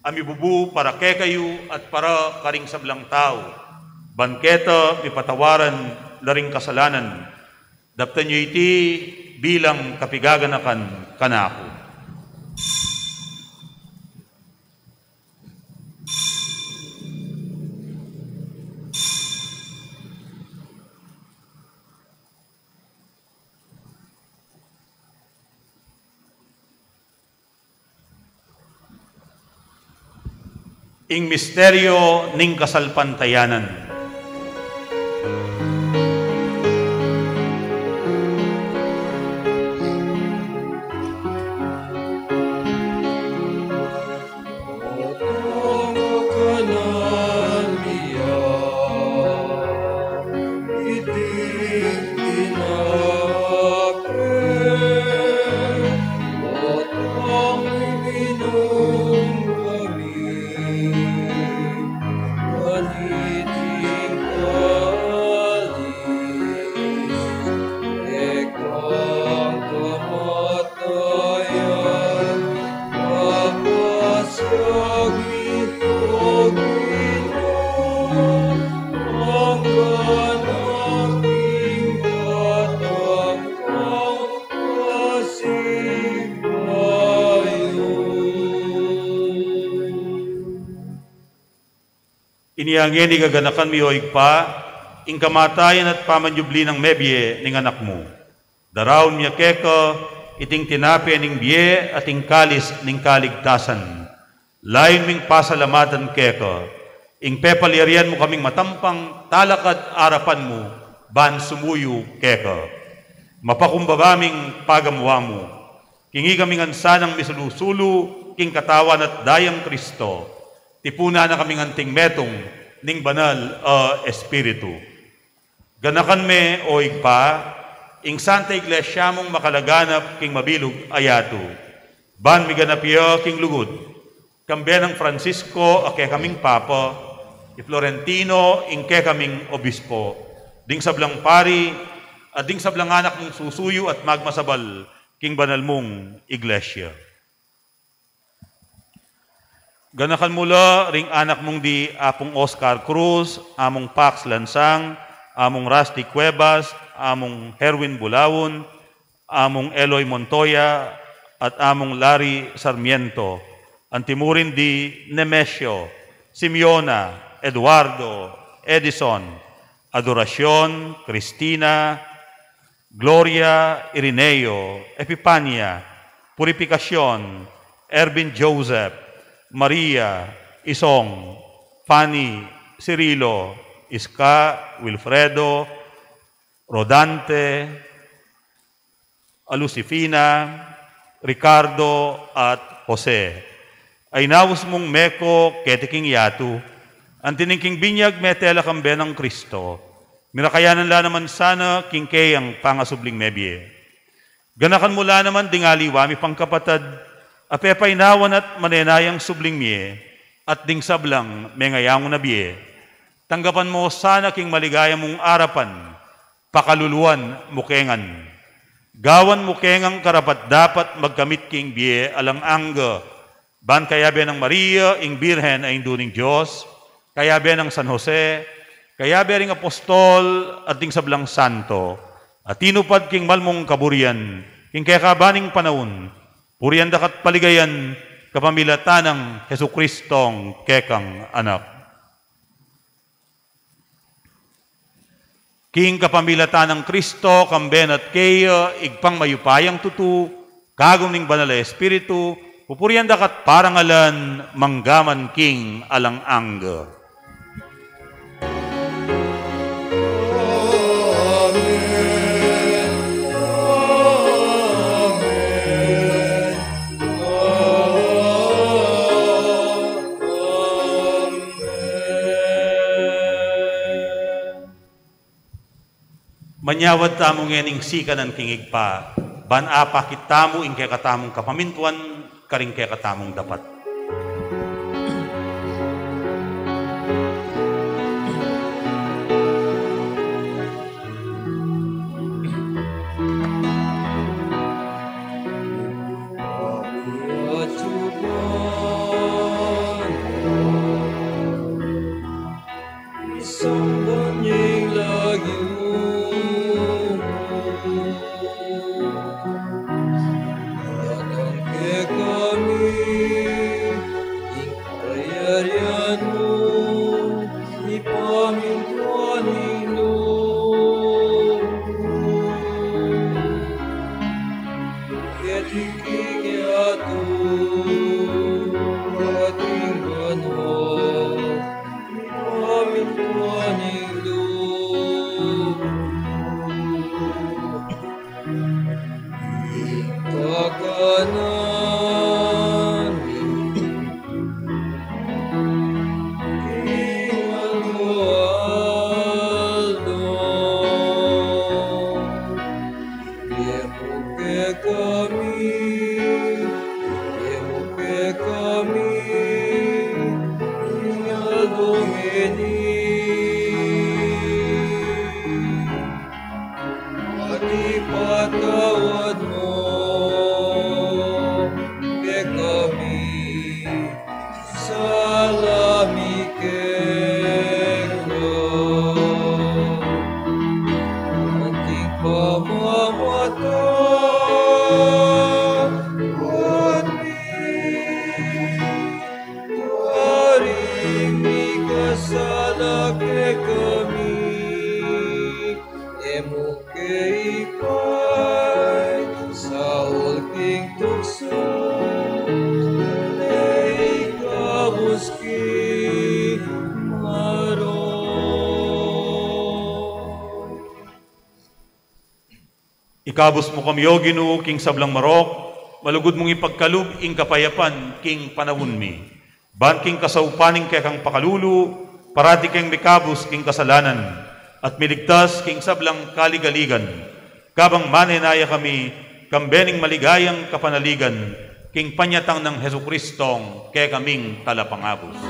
a mibubu para kekayu at para karing sablang tau, ban keta mipatawaran la ring kasalanan. Daptan yu iti bilang kapigaganakan kanaku. Ing misteryo ning kasalpantayanan. Inya ngeni gaganakan mi, o Ibpa, ing kamatayan at pamanyubli nang mebie ning Anak mu. Daraun mi keka iting tinape ning bie at ing kalis ning kaligtasan. Layun ming pasalamatan keka ing pepalyarian mu kaming matampang talakad arapan mu ban sumuyu keka. Mapakumbaba ming pagamuan mu. King ikami ngan sanang misulu-sulu king katawan at dayang Kristo, tipunan na kaming anting metung ning Banal a Espiritu. Ganakan me, o Ibpa, ing Santa Iglesia mung makalaganap king mabilug a yatu. Ban miganap ya king lugud, kambe nang Francisco a kekaming Papa, i Florentino ing kekaming Obispo, ding sablang pari, at ding sablang anak mung susuyu at magmasabal king banal mung Iglesia. Ganakan mu la ring anak mung di Apung Oscar Cruz, Amung Pax Lansang, Amung Rusty Cuevas, Amung Herwin Bulaun, Amung Eloy Montoya, at Amung Larry Sarmiento. Antimurin di Nemesio, Simeona, Eduardo, Edison, Adoracion, Cristina, Gloria, Irineo, Epipania, Purificacion, Ervin Joseph, Maria, Isong, Fanny, Cirilo, Iska, Wilfredo, Rodante, Alusifina, Ricardo, at Jose. Ay naus mung meko keti king yatu, anti ning king binyag mete la kambe nang Kristo, mirakayanan la naman sana king keyang pangasubling mebie. Ganakan mu la naman ding aliwa mi pang kapatad a pepainawan at manenayang subling mie, at ding sablang mengayangu na bie. Tanggapan mu sana king maligaya mung arapan, pakaluluan mu ke ngan. Gawan mu ke ngang karapat-dapat magkamit king bie alang angga, ban kayabe nang Maria, ing Birhen a Indu ning Dios, kayabe nang San Jose, kayabe ring apostol at ding sablang santo, a tinupad king malmung kaburian king kekabaning panaun, purian da ka't paligayan kapamilatan nang Jesucristong kekang Anak. King kapamilatan nang Kristo, kambe na't keya, Ibpang mayupayang tutu, kagum ning Banal a Espiritu, pupurian da ka't parangalan manggaman king alang angga. Manyawad tamu ngening sikanan king Ibpa, ban apakit tamu ing kekatamung kapamintuan karing kekatamung dapat. Isang banying lagyu, datang kekami ing kayarian mu, ipamintuan ing lub mu. Keti king yatu, keti king banua, ipamintuan ing lub mu. Ing kakanan mi king aldo-aldo, ibie mu kekami, ibie mu kekami king aldo ngeni. At ipatawad mu kekami ing sala mi keka, anting pamamatawad mi karing mikasala Ikabus mu kami, O Ginu, king sablang marok, malugud mung ipagkalub ing kapayapan king panaun mi. Ban king kasaupan ning kekang pakalulu, parati keng mikabus king kasalanan, at miligtas king sablang kaligaligan. Kabang manenaya kami, kambe ning maligayang kapanaligan, king panyatang nang Jesucristong kekaming Talapangabus.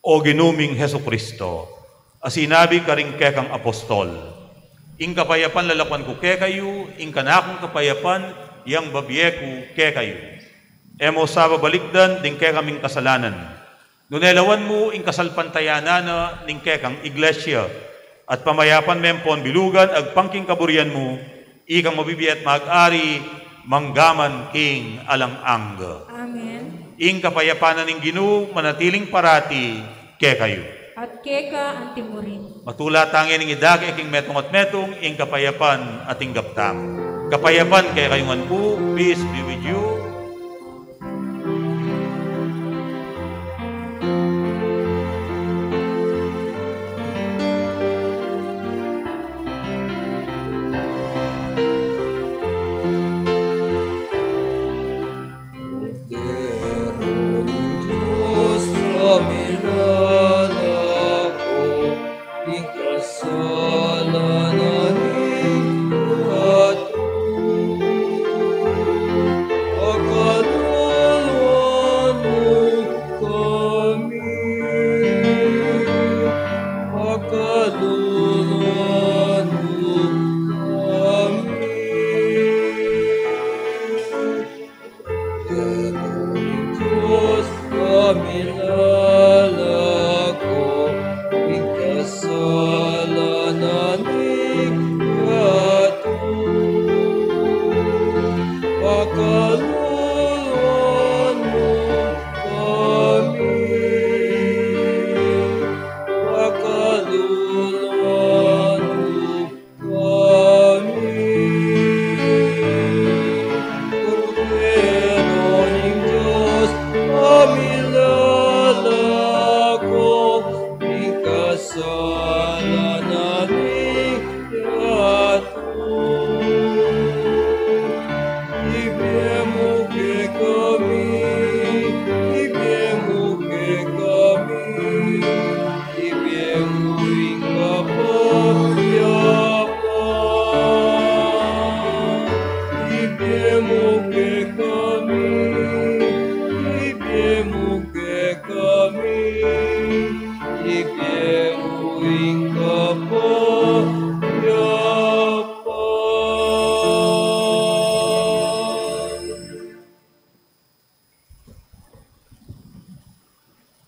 O Ginu ming Jesucristo, a sinabi karing kekang apostol, "Ing kapayapan lalakuan ku kekayu, ing kanakung kapayapan yang babie ku kekayu." E mu sa babalikdan ding kekaming kasalanan, nune lawan mu ing kasalpantayanan na ning kekang iglesia, at pamayapan me ampon bilugan agpang king kaburian mu, ikang mabibie at mag-ari manggaman king alang angga. Amen. Ing kapayapan na ning Ginu manatiling parati kekayu. At keka anti mu rin. Matula tang ing idake king metung at metung ing kapayapan a tinggap tang. Kapayapan kekayu ngan pu, peace be with you. Kami, Kordero ning Dios, a milalako king kasalanan ning yatu. Ibie mu kekami, ibie mu kekami, ibie mu ing kapayapan. Ibie mu kekami, ibie mu kekami, ibie mu ing kapayapan.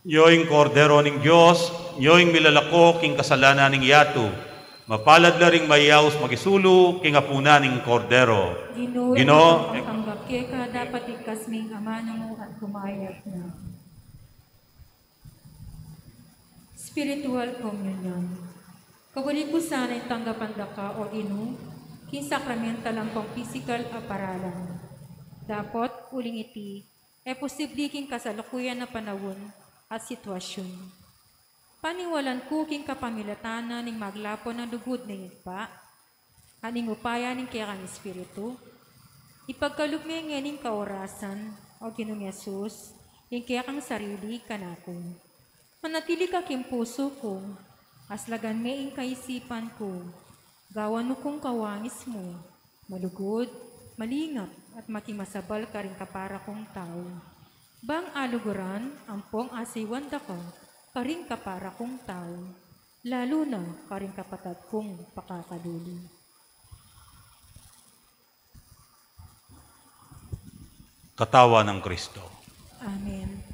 Nyo ing Kordero ning Dios, nyo ing milalako king kasalanan ning yatu. Mapalad la ring mayaus makisulu king apunan ning Kordero. Ginu, Ginu, e ku tanggap keka, dapat ikasmu ing amanu mu at kumayap na. Spiritual Communion. Kaburi ku sana ing tanggapan da ka, O Ginu, king sakramental ampong pisikal a paralan. Dapot uling iti, e posible king kasalukuyan a panaun at sitwasyun. Paniwalan ku king kapamilatan na ning maglapun a lugud ning Ibpa, at ning upaya ning kekang Espiritu, ipagkalub me ngening kaorasan, O Ginung Jesus, ing kekang sarili kanaku. Manatili ka king pusu ku, aslagan me ing kaisipan ku, gawan mu kung kawangis mu, malugud, malingap, at makimasabal karing kapara kung tau. Bang aluguran ampong asiwan da ka karing kapara kung tau, lalu na karing kapatad kung pakakalulu. Katawan nang Kristo. Amen.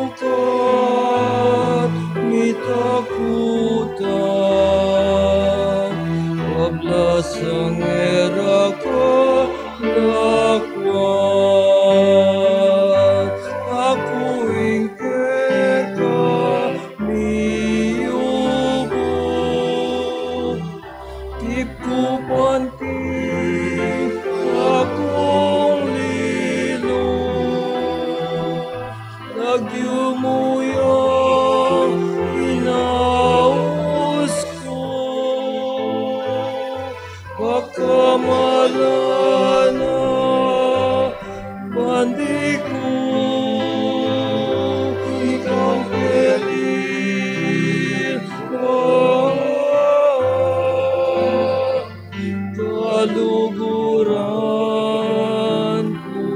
Kat mitakutan, kablasang e ra kalakuan, aku ing keka miyubuk. Kipkupan ki kakung lilu, lagyu mu ya ing aus ku, pakamalan na bandi ku, ikang keni kaluguran ku.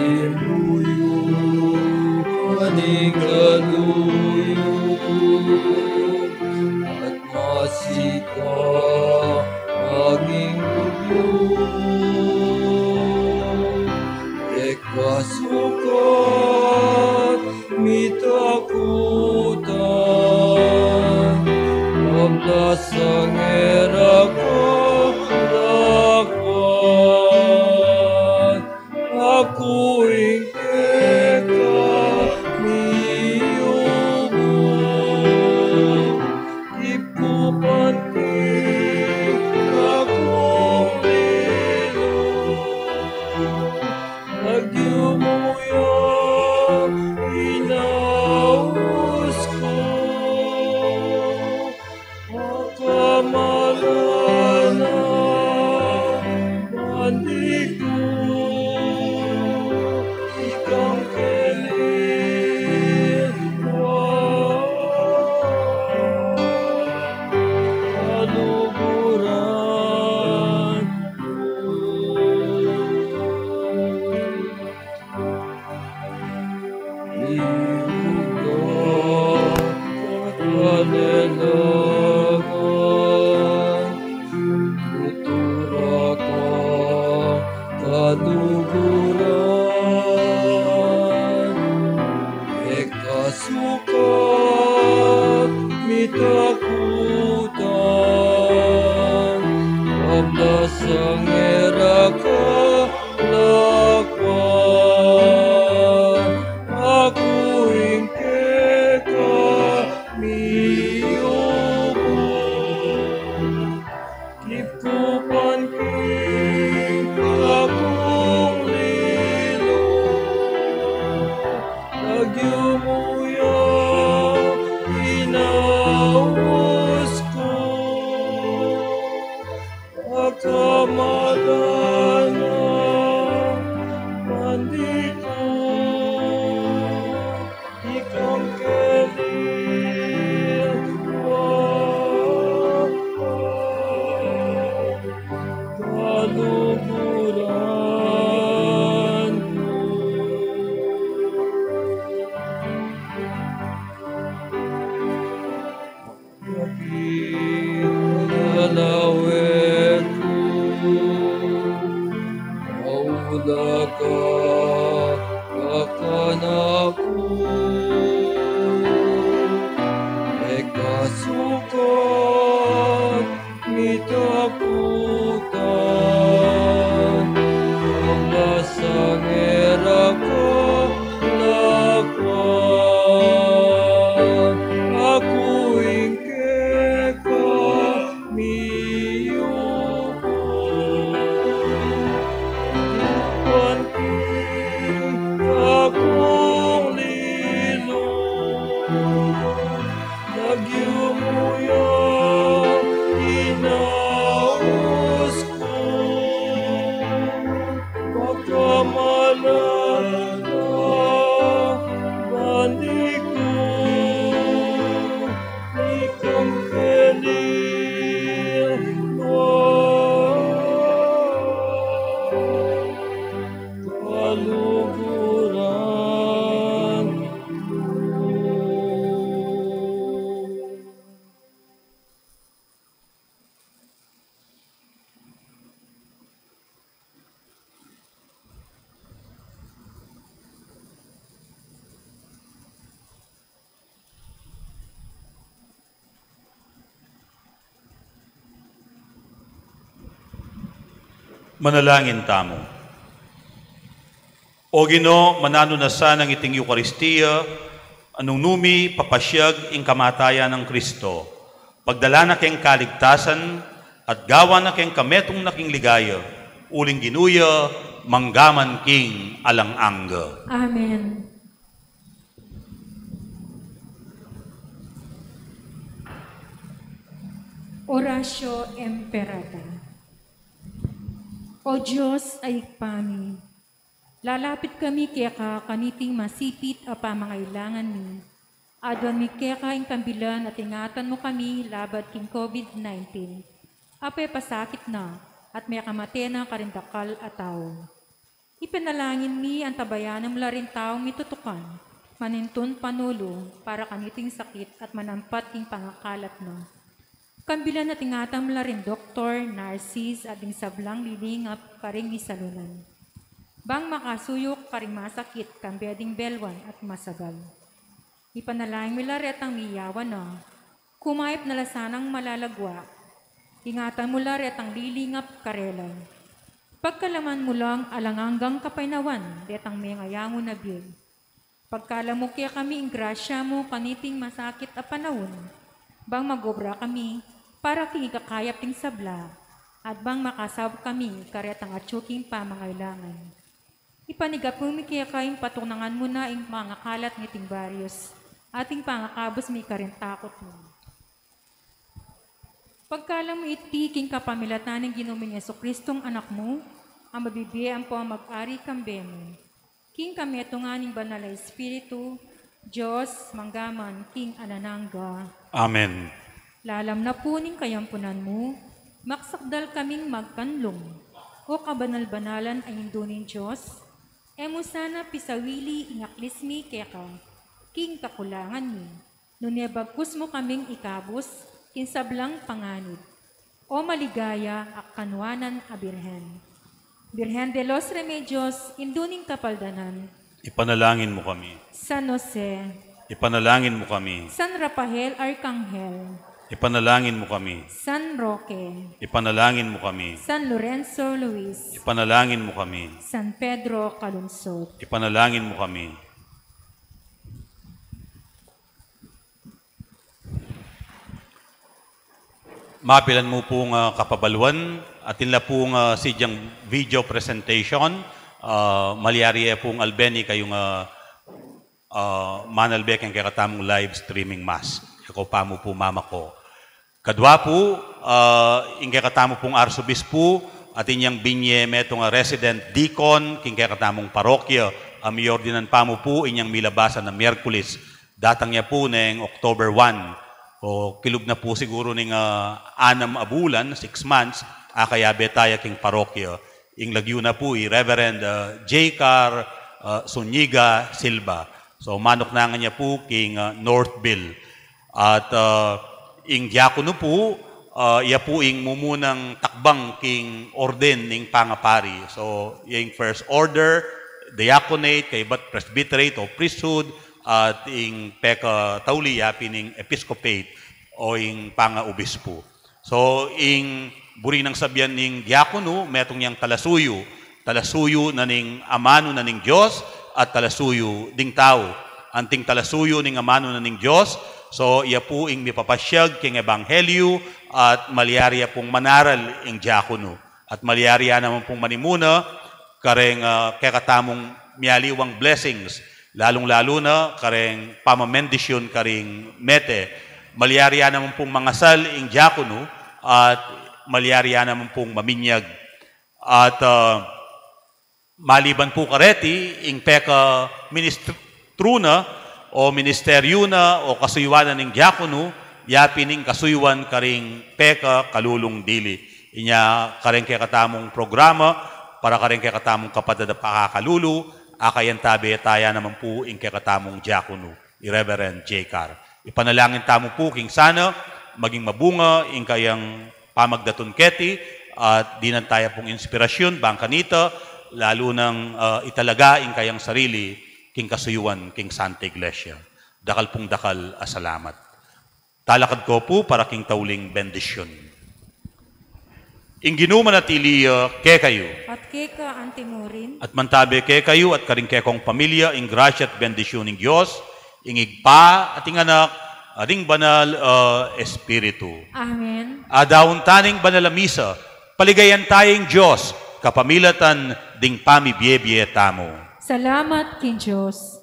Limuyu, aning kaluyu, at masika aging bugyu. E ka sukat mitakutan, kablasang e ra kalakuan, aku ing keka miyubuk. Kipkupan ki kakung lilu, lagyu mu ya ing aus ku, pakamalan na bandi ku, ikang keni kaluguran ku. Limuyu, kalelangan, tutura ka kaluguran. E ka sukat mitakutan, kablasang e ra kalakuan, aku ing keka miyubuk. Kipkupan ki kakung lilu, lagyu mu ya ing aus ku, pakamalan na bandi ku, ikang keni kaluguran ku. Kapit na lawe ku, maula ka kanaku. E ka sukat mitakutan, kablasang e ra kalakuan, aku ing keka miyubuk. Kipkupan ki kakung lilu, lagyu mu ya ing aus ku, pakamalan na bandi ku, ikang keni kaluguran ku. Manalangin tamu. O Ginu, mananu na sanang iting Eukaristia, a nung nu mi papasiag ing kamatayan nang Kristo, pagdalan na keng kaligtasan, at gawan na keng kametung na king ligaya, uling Ginu ya, manggaman king alang angga. Amen. Oratio Imperata. O Dios a Ibpa mi, lalapit kami keka kaniting masipit a pamangailangan mi. Aduan mi keka ing kambilan at ingatan mu kami labat king COVID nineteen a pepasakit na at mekamate na karing dakal a tau. Ipanalangin mi, antabayanan mu la ring taung mitutukan, manintun panulu para kaniting sakit at manampat king pangakalat na. Kambilan at ingatan mu la ring doktor, narsis, at ding sablang lilingap karing misalunan, bang makasuyu karing masakit, kambe ding belwan at masagal. Ipanalangin mu la retang miyawan na, kumayap na la sanang malalagwa. Ingatan mu la retang lilingap karela. Pagkalaman mu lang alang anggang kapaynawan detang mengayangu na bie. Pagkalub mu kekami ing grasya mu kaniting masakit a panaun, bang mag-obra kami para king ikakayap ding sabla, at bang makasaup kami karetang atyu king pamangailangan. Ipanyawad mi keka ing patuknangan mu na ing pangakalat niting virus, at ing pangakabus mi karing takut mu. Pagkalub mu iti king kapamilatan ning Ginu ming Jesucristong Anak mu, a mabibie ampo a mag-ari kambe mu, king kametungan ning Banal a Espiritu, Dios, manggaman king alang angga. Amen. Lalam na pu ning kayampunan mu, magsakdal kaming magkanlung, o kabanal-banalan a Indu ning Dios, e mu sana pisawili ing aklis mi keka king kakulangan mi, nune bagkus mu kaming ikabus king sablang panganib. O maligaya a kanuanan a Birhen. Birhen de los Remedios, Indu ning Kapaldanan. Ipanalangin mu kami. San Jose. Ipanalangin mu kami. San Rafael Arkanghel. Ipanalangin mu kami. San Roque. Ipanalangin mu kami. San Lorenzo Luis. Ipanalangin mu kami. San Pedro Calungsod. Ipanalangin mu kami. Mapilan mu pung, ah, kapabaluan, atin la pung, ah, sidyang video presentation, ah, malyari ya pung albeni kayung, ah, ah, manalbe keng kekatamung live streaming mass. Aku pa mu pu mamako. Kadwa pu, ah, ing kekatamu pung arsobispu, atin yang binye metung a resident deacon king kekatamung parokya, a miordinan pa mu pu inyang milabasan a Miyerkules. Datang ya pu neng October one. O kilub na pu siguru ning, ah, anam a bulan, six months, akayabe taya king parokya. Ing lagyu na pu i Reverend, ah, J. Car, ah, Zuniga Silva. So, manuknangan ya pu king, ah, Northville. At, ah, ing diakono pu, ah, ya pu ing mumunang takbang king orden ning pangapari. So, ing first order, diaconate, kaybat presbyterate o priesthood, at ing pekatauli ya pin ing episcopate o ing pangaobispu. So, ing buri nang sabian ning diakono, metung yang talasuyu, talasuyu na ning amanu na ning Dios, at talasuyu ding tau. Anting talasuyu ning amanu na ning Dios, so, ya pu ing mipapasyag king ebanghelyu, at malyari ya pung manaral ing diakono. At malyari ya naman pung manimuna, kareng, ah, kekatamung mialiwang blessings, lalung-lalu na kareng pamamendisyun karing mete. Malyari ya naman pung mangasal ing diakono, at malyari ya naman pung maminyag. At, ah, maliban pu kareti, ing pekaministru na, o ministeryu na, o kasuyuan na ning diakono, ya pin ing kasuyuan karing pekakalulung dili. Inya kareng kekatamung programa, para kareng kekatamung kapatad a pakakalulu, akayantabe taya naman pu ing kekatamung diakono, i Reverend J. Car. Ipanalangin tamu pu king sana maging mabunga ing kayang pamagdatun keti, at dinan taya pung inspirasyun bang kanita, lalu nang, ah, italaga ing kayang sarili king kasuyuan king Santa Iglesia. Dakal pung dakal a salamat. Talakad ko pu para king tauling bendisyun. Ing Ginu manatili ya kekayu. At keka anti murin. At mantabe kekayu at karing kekong pamilya ing grasya at bendisyun ning Dios, ing Ibpa at ing Anak at ing Banal a Espiritu. Amen. Adawun ta ning banal a misa, paligayan taya ing Dios kapamilatan ding pamibie-bie tamu. Salamat king Dios.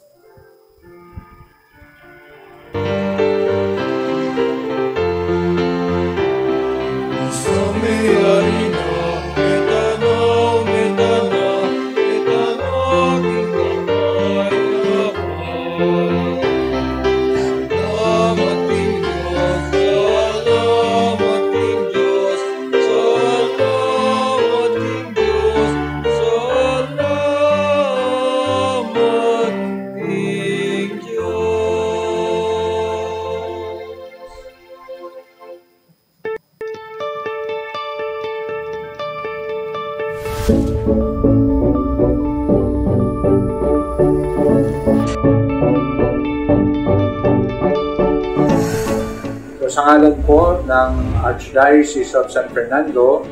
So, sa ngalan po ng Archdiocese of San Fernando,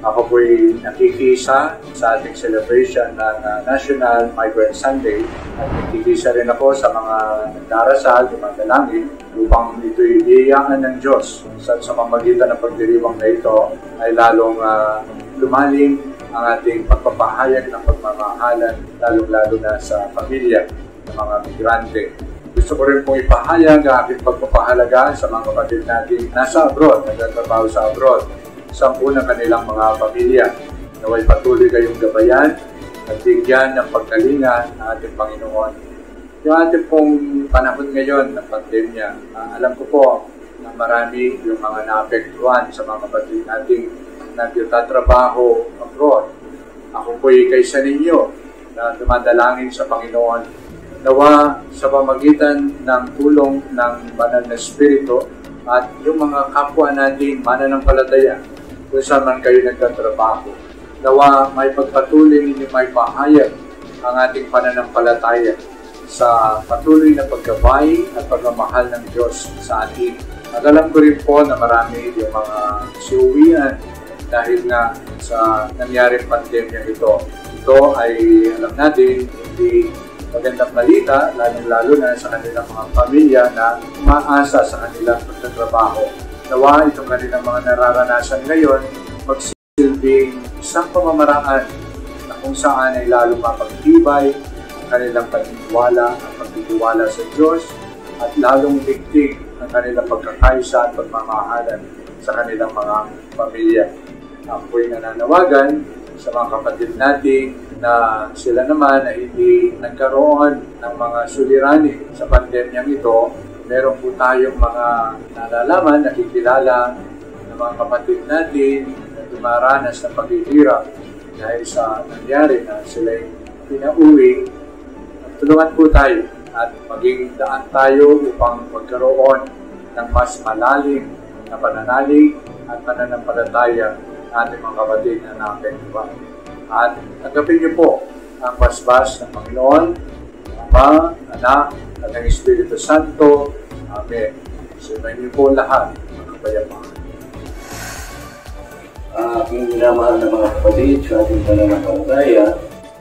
ako po'y nakikiisa sa ating celebration ng, ah, National Migrant Sunday. At nakikiisa rin ako sa mga nagdarasal, dumadalangin, upang ito'y biyayaan ng Diyos. Sa, sa pamamagitan ng pagdiriwang na ito, ay lalong, ah, lumalim ang ating pagpapahayag ng pagmamahalan, lalong-lalo na sa pamilya ng mga migrante. Gusto ko rin pong ipahayag ang aking pagpapahalaga sa mga kapatid nating nasa abroad, nagtatrabaho sa abroad, sa po ng kanilang mga pamilya. Nawa'y patuloy kayong gabayan at bigyan ng pagkalinga ng ating Panginoon. Yung ating pong panahon ngayon ng pandemya, ah, alam ko po na marami yung mga naapektuhan sa mga kapatid nating nagtatrabaho abroad. Ako po'y kaisa ninyo na dumadalangin sa Panginoon. Nawa sa pamagitan ng tulong ng Banal na Espiritu at yung mga kapwa nating mananampalataya kung saan man kayo nagtatrabaho, nawa may pagpatuloy ninyo may pahayag ang ating pananampalataya sa patuloy na paggabay at pagmamahal ng Diyos sa atin. At alam ko rin po na marami yung mga siuwian dahil nga sa nangyaring pandemya ito. Ito ay, alam natin, hindi magandang balita, lalong-lalo na sa kanilang mga pamilya na umaasa sa kanilang pagtatrabaho. Nawa itong kanilang mga nararanasan ngayon, magsilbing isang pamamaraan na kung saan ay lalong mapagtibay ang kanilang paniniwala at pagtitiwala sa Diyos at lalong ligtig ang kanilang pagkakaisa at pagmamahalan sa kanilang mga pamilya. Ako'y nananawagan sa mga kapatid natin na sila naman ay hindi nagkaroon ng mga suliranin sa pandemyang ito. Meron po tayong mga nalalaman, nakikilala ng mga kapatid natin na dumaranas ng paghihirap dahil sa nangyari na sila'y pinauwi. Tulungan po tayo at maging daan tayo upang magkaroon ng mas malalim na pananalig at pananampalataya ng ating mga kapatid na naapektuhan. At tanggapin niyo po ang basbas ng Panginoon, Ama, Anak, at ang Espiritu Santo. Amen. Sumayin niyo po lahat ang kapayapaan. Ah, aking minamahal na mga kapatid sa ating pananampalataya,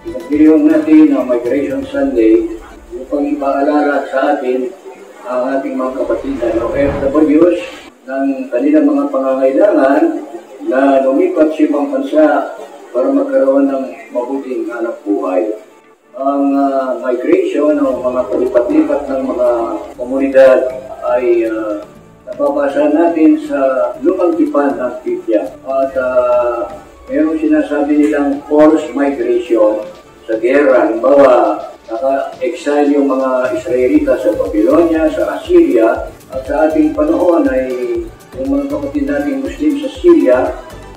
ipagdiriwang natin ang Migration Sunday upang ipaalala sa atin ang ating mga kapatid na O F Ws ng kanilang mga pangangailangan na lumipat sa ibang bansa para magkaroon ng mabuting hanapbuhay. Ang, ah, migration o mga palipat-lipat ng mga komunidad ay, ah, nababasa natin sa Lumang Tipan ng Biblia. At, ah, merong sinasabi nilang forced migration sa gera. Halimbawa, naka-exile yung mga Israelita sa Babylonia, sa Assyria, at sa ating panahon ay yung mga kapatid nating Muslim sa Syria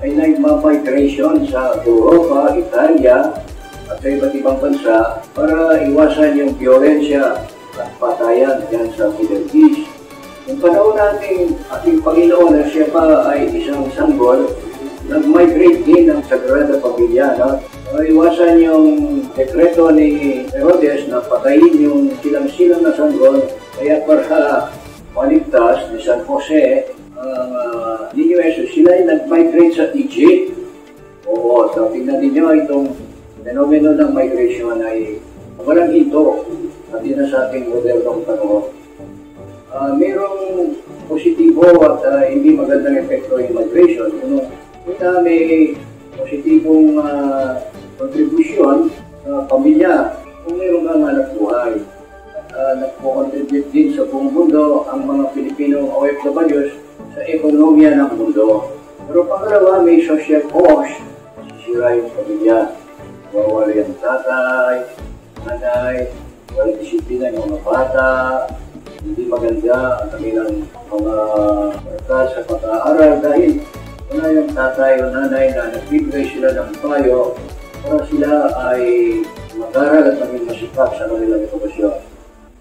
ay nagma-migration sa Europa, Italia, at sa iba't ibang bansa para iwasan yung biyolensya at patayan dyan sa Middle East. Yung panahon natin, ating Panginoon na siya pa ay isang sanggol, nag-migrate din ang Sagrada Pamilya, no? Para iwasan yung dekreto ni Herodes na patayin yung silang-silang na sanggol, kaya para maligtas ni San Jose, ah, Niño Jesus, sila ay nag-migrate sa Egypt. Oo, so tingnan ninyo, itong fenomeno ng migration ay walang hinto, pati na sa ating modernong panahon. Ah, mayroong positibo at, ah, hindi magandang epekto ng migration. Yung una, may positibong, ah, kontribusyon sa pamilya. Kung mayroong hanap buhay, ah, nagko-contribute din sa buong mundo ang mga Pilipinong O F Ws sa ekonomiya ng mundo. Pero pangalawa, may social cost. Sisira yung pamilya. Mawawala yung tatay, nanay, walang disiplina yung mga bata, hindi maganda ang kanilang mga oras sa pag-aaral dahil wala yung tatay o nanay na nagbibigay sila ng payo para sila ay mag-aral at maging masipag sa kanilang edukasyon.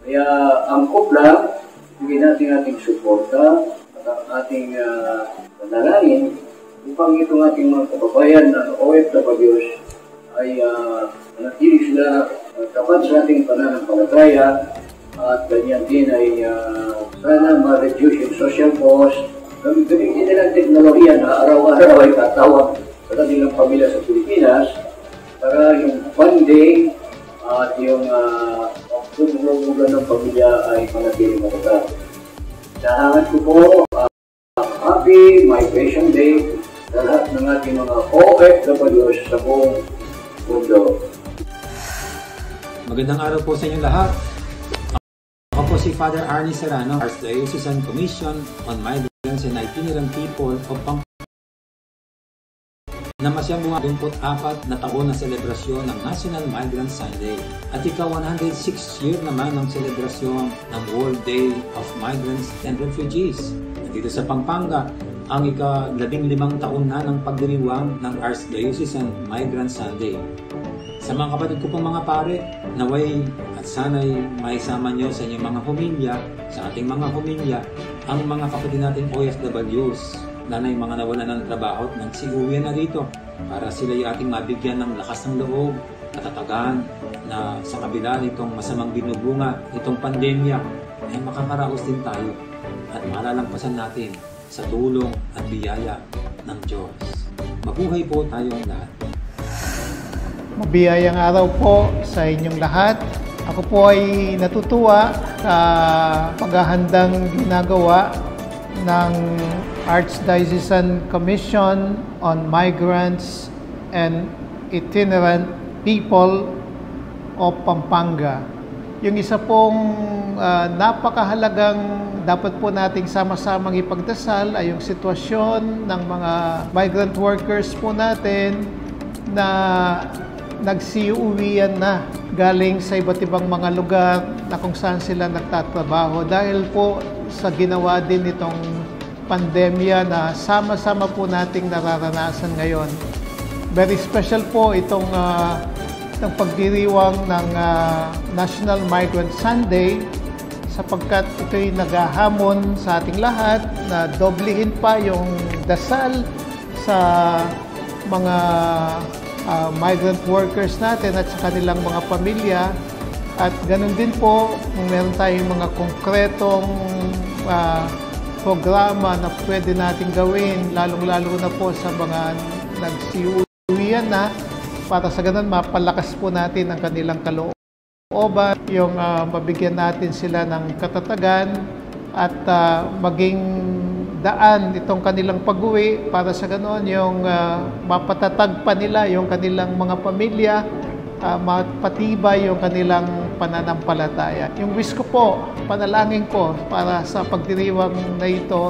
Kaya angkop lang, bigyan natin ating suporta at ang ating, ah, panalangin upang itong ating mga kababayan na O F Ws ay, ah, manatili sila, ah, tapat sa ating pananampalataya at ganyan din ay, ah, sana ma-reduce yung social cost. Gamitin din nila ang teknolohiya na araw-araw ay tatawag sa kanilang pamilya sa Pilipinas para yung bonding at yung, ah, pagbubuga ng pamilya ay manatili matatag. Hinahangat ko po, ah, Happy Migration Day sa lahat ng ating mga O F Ws sa buong mundo. Magandang araw po sa inyo lahat. Ako po si Father Arnie Serrano, Archdiocesan Commission on Migrants and Itinerant People of Pampanga. Namasyan ang apat na taon na selebrasyon ng National Migrant Sunday at ika-one hundred six year naman ng selebrasyon ng World Day of Migrants and Refugees. Nandito sa Pampanga, ang ika-labing limang taon na ng pagdiriwang ng Archdiocesan Migrant Sunday. Sa mga kapatid ko pong mga pare, naway at sana'y maisama nyo sa inyong mga homilya, sa ating mga homilya, ang mga kapatid nating O F Ws, lalo na yung mga nawalan ng trabaho at nagsiuwi na dito para sila'y ating mabigyan ng lakas ng loob, katatagan na sa kabila nitong masamang binubunga nitong pandemya, ay makakaraos din tayo at malalampasan natin sa tulong at biyaya ng Diyos. Mabuhay po tayong lahat. Mabiyayang araw po sa inyong lahat. Ako po ay natutuwa sa paghahandang ginagawa ng Archdiocesan Commission on Migrants and Itinerant People of Pampanga. Yung isa pong, ah, napakahalagang dapat po nating sama-samang ipagdasal ay yung sitwasyon ng mga migrant workers po natin na nagsiuwian na galing sa iba't ibang mga lugar na kung saan sila nagtatrabaho dahil po sa ginawa din nitong pandemya na sama-sama po nating nararanasan ngayon. Very special po itong, ah, itong pagdiriwang ng, ah, National Migrant Sunday sapagkat ito'y naghahamon sa ating lahat na doblehin pa yung dasal sa mga, ah, migrant workers natin at sa kanilang mga pamilya. At ganun din po, kung meron tayong mga konkretong, ah, programa na pwede nating gawin, lalong-lalo na po sa mga nagsiuwian na, para sa ganun mapalakas po natin ang kanilang kalooban, yung, ah, mabigyan natin sila ng katatagan at, ah, maging daan itong kanilang pag-uwi para sa ganoon yung, ah, mapatatag pa nila yung kanilang mga pamilya, ah, mapatibay yung kanilang pananampalataya. Yung wish ko po, panalangin ko para sa pagdiriwang na ito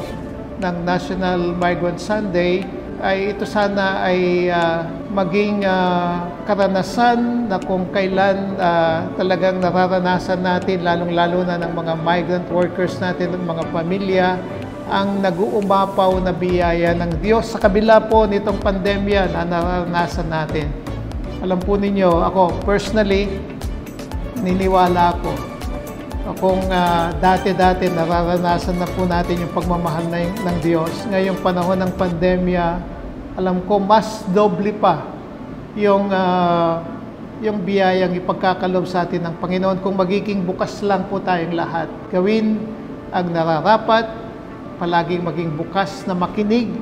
ng National Migrant Sunday ay ito sana ay, ah, maging, ah, karanasan na kung kailan, ah, talagang nararanasan natin, lalong-lalo na ng mga migrant workers natin at mga pamilya, ang nag-uumapaw na biyaya ng Diyos sa kabila po nitong pandemya na nararanasan natin. Alam po ninyo, ako personally, naniniwala ako. Kung, ah, dati-dati nararanasan na po natin yung pagmamahal na, ng Diyos, ngayong panahon ng pandemya, alam ko mas doble pa yung, ah, yung biyayang ipagkakaloob sa atin ng Panginoon kung magiging bukas lang po tayong lahat. Gawin ang nararapat, palaging maging bukas na makinig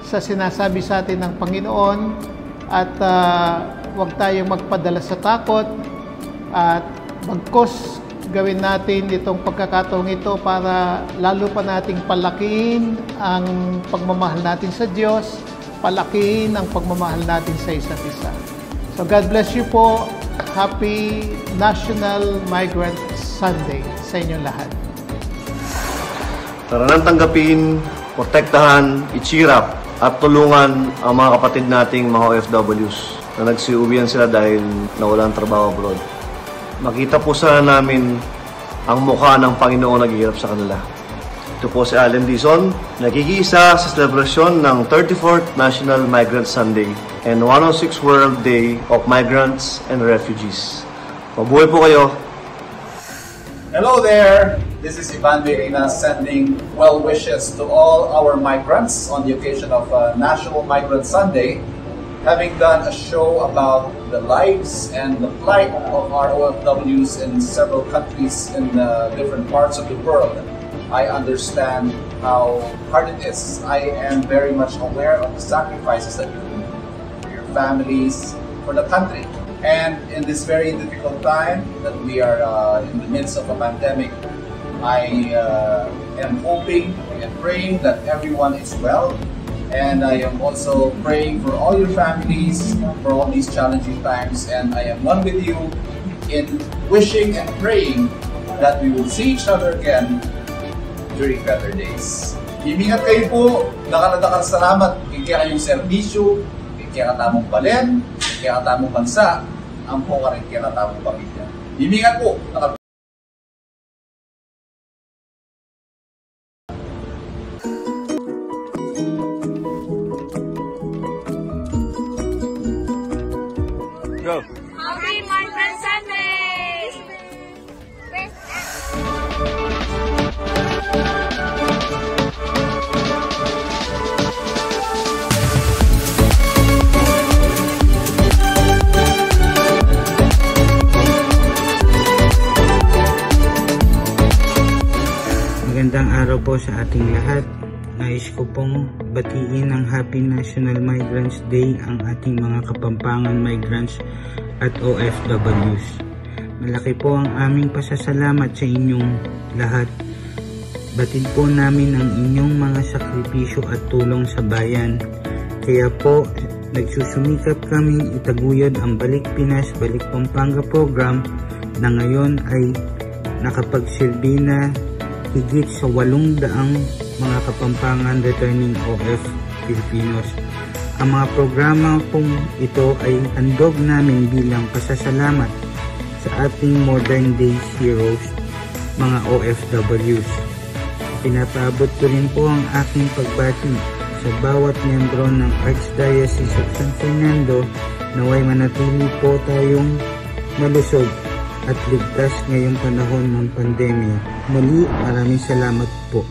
sa sinasabi sa atin ng Panginoon At, ah, huwag tayong magpadala sa takot at bagkus gawin natin itong pagkakataong ito para lalo pa nating palakihin ang pagmamahal natin sa Diyos, palakihin ang pagmamahal natin sa isa't isa. So God bless you po. Happy National Migrant Sunday sa inyong lahat. Tara nang tanggapin, protektahan, i-cheer up, at tulungan ang mga kapatid nating mga O F Ws na nagsiuwian sila dahil nawala ang trabaho abroad. Makita po sana namin ang mukha ng Panginoong naghihirap sa kanila. Ito po si Allen Dizon, nakikiisa sa selebrasyon ng thirty-fourth National Migrant Sunday and one oh six World Day of Migrants and Refugees. Mabuhay po kayo! Hello there! This is Ivan Verena sending well wishes to all our migrants on the occasion of uh, National Migrant Sunday. Having done a show about the lives and the plight of our O F Ws in several countries in uh, different parts of the world, I understand how hard it is. I am very much aware of the sacrifices that you do for your families, for the country. And in this very difficult time that we are uh, in the midst of a pandemic, I uh, am hoping and praying that everyone is well. And I am also praying for all your families for all these challenging times. And I am one with you in wishing and praying that we will see each other again during better days. Imingat kayu pu, dakal-dakal a salamat king kekayung serbisyu, king kekatamung balen, king kekatamung bansa, ampo karing kekatamung pamilya. Imingat pu, dakal Go. Happy Migrant Sunday! Magandang araw po sa ating lahat. Nais ko pong batiin ng Happy National Migrants Day ang ating mga Kapampangan migrants at O F Ws. Malaki po ang aming pasasalamat sa inyong lahat. Batid po namin ang inyong mga sakripisyo at tulong sa bayan. Kaya po, nagsusumikap kaming itaguyod ang Balik Pinas, Balik Pampanga program na ngayon ay nakapagsilbi na higit sa walong daang mga Kapampangan returning O F Filipinos. Ang mga programa pong ito ay handog namin bilang pasasalamat sa ating modern day heroes, mga O F Ws. Pinapaabot ko rin po ang aking pagbati sa bawat miyembro ng Archdiocese of San Fernando. Nawa'y manatili po tayong malusog at ligtas ngayong panahon ng pandemya. Muli, maraming salamat po.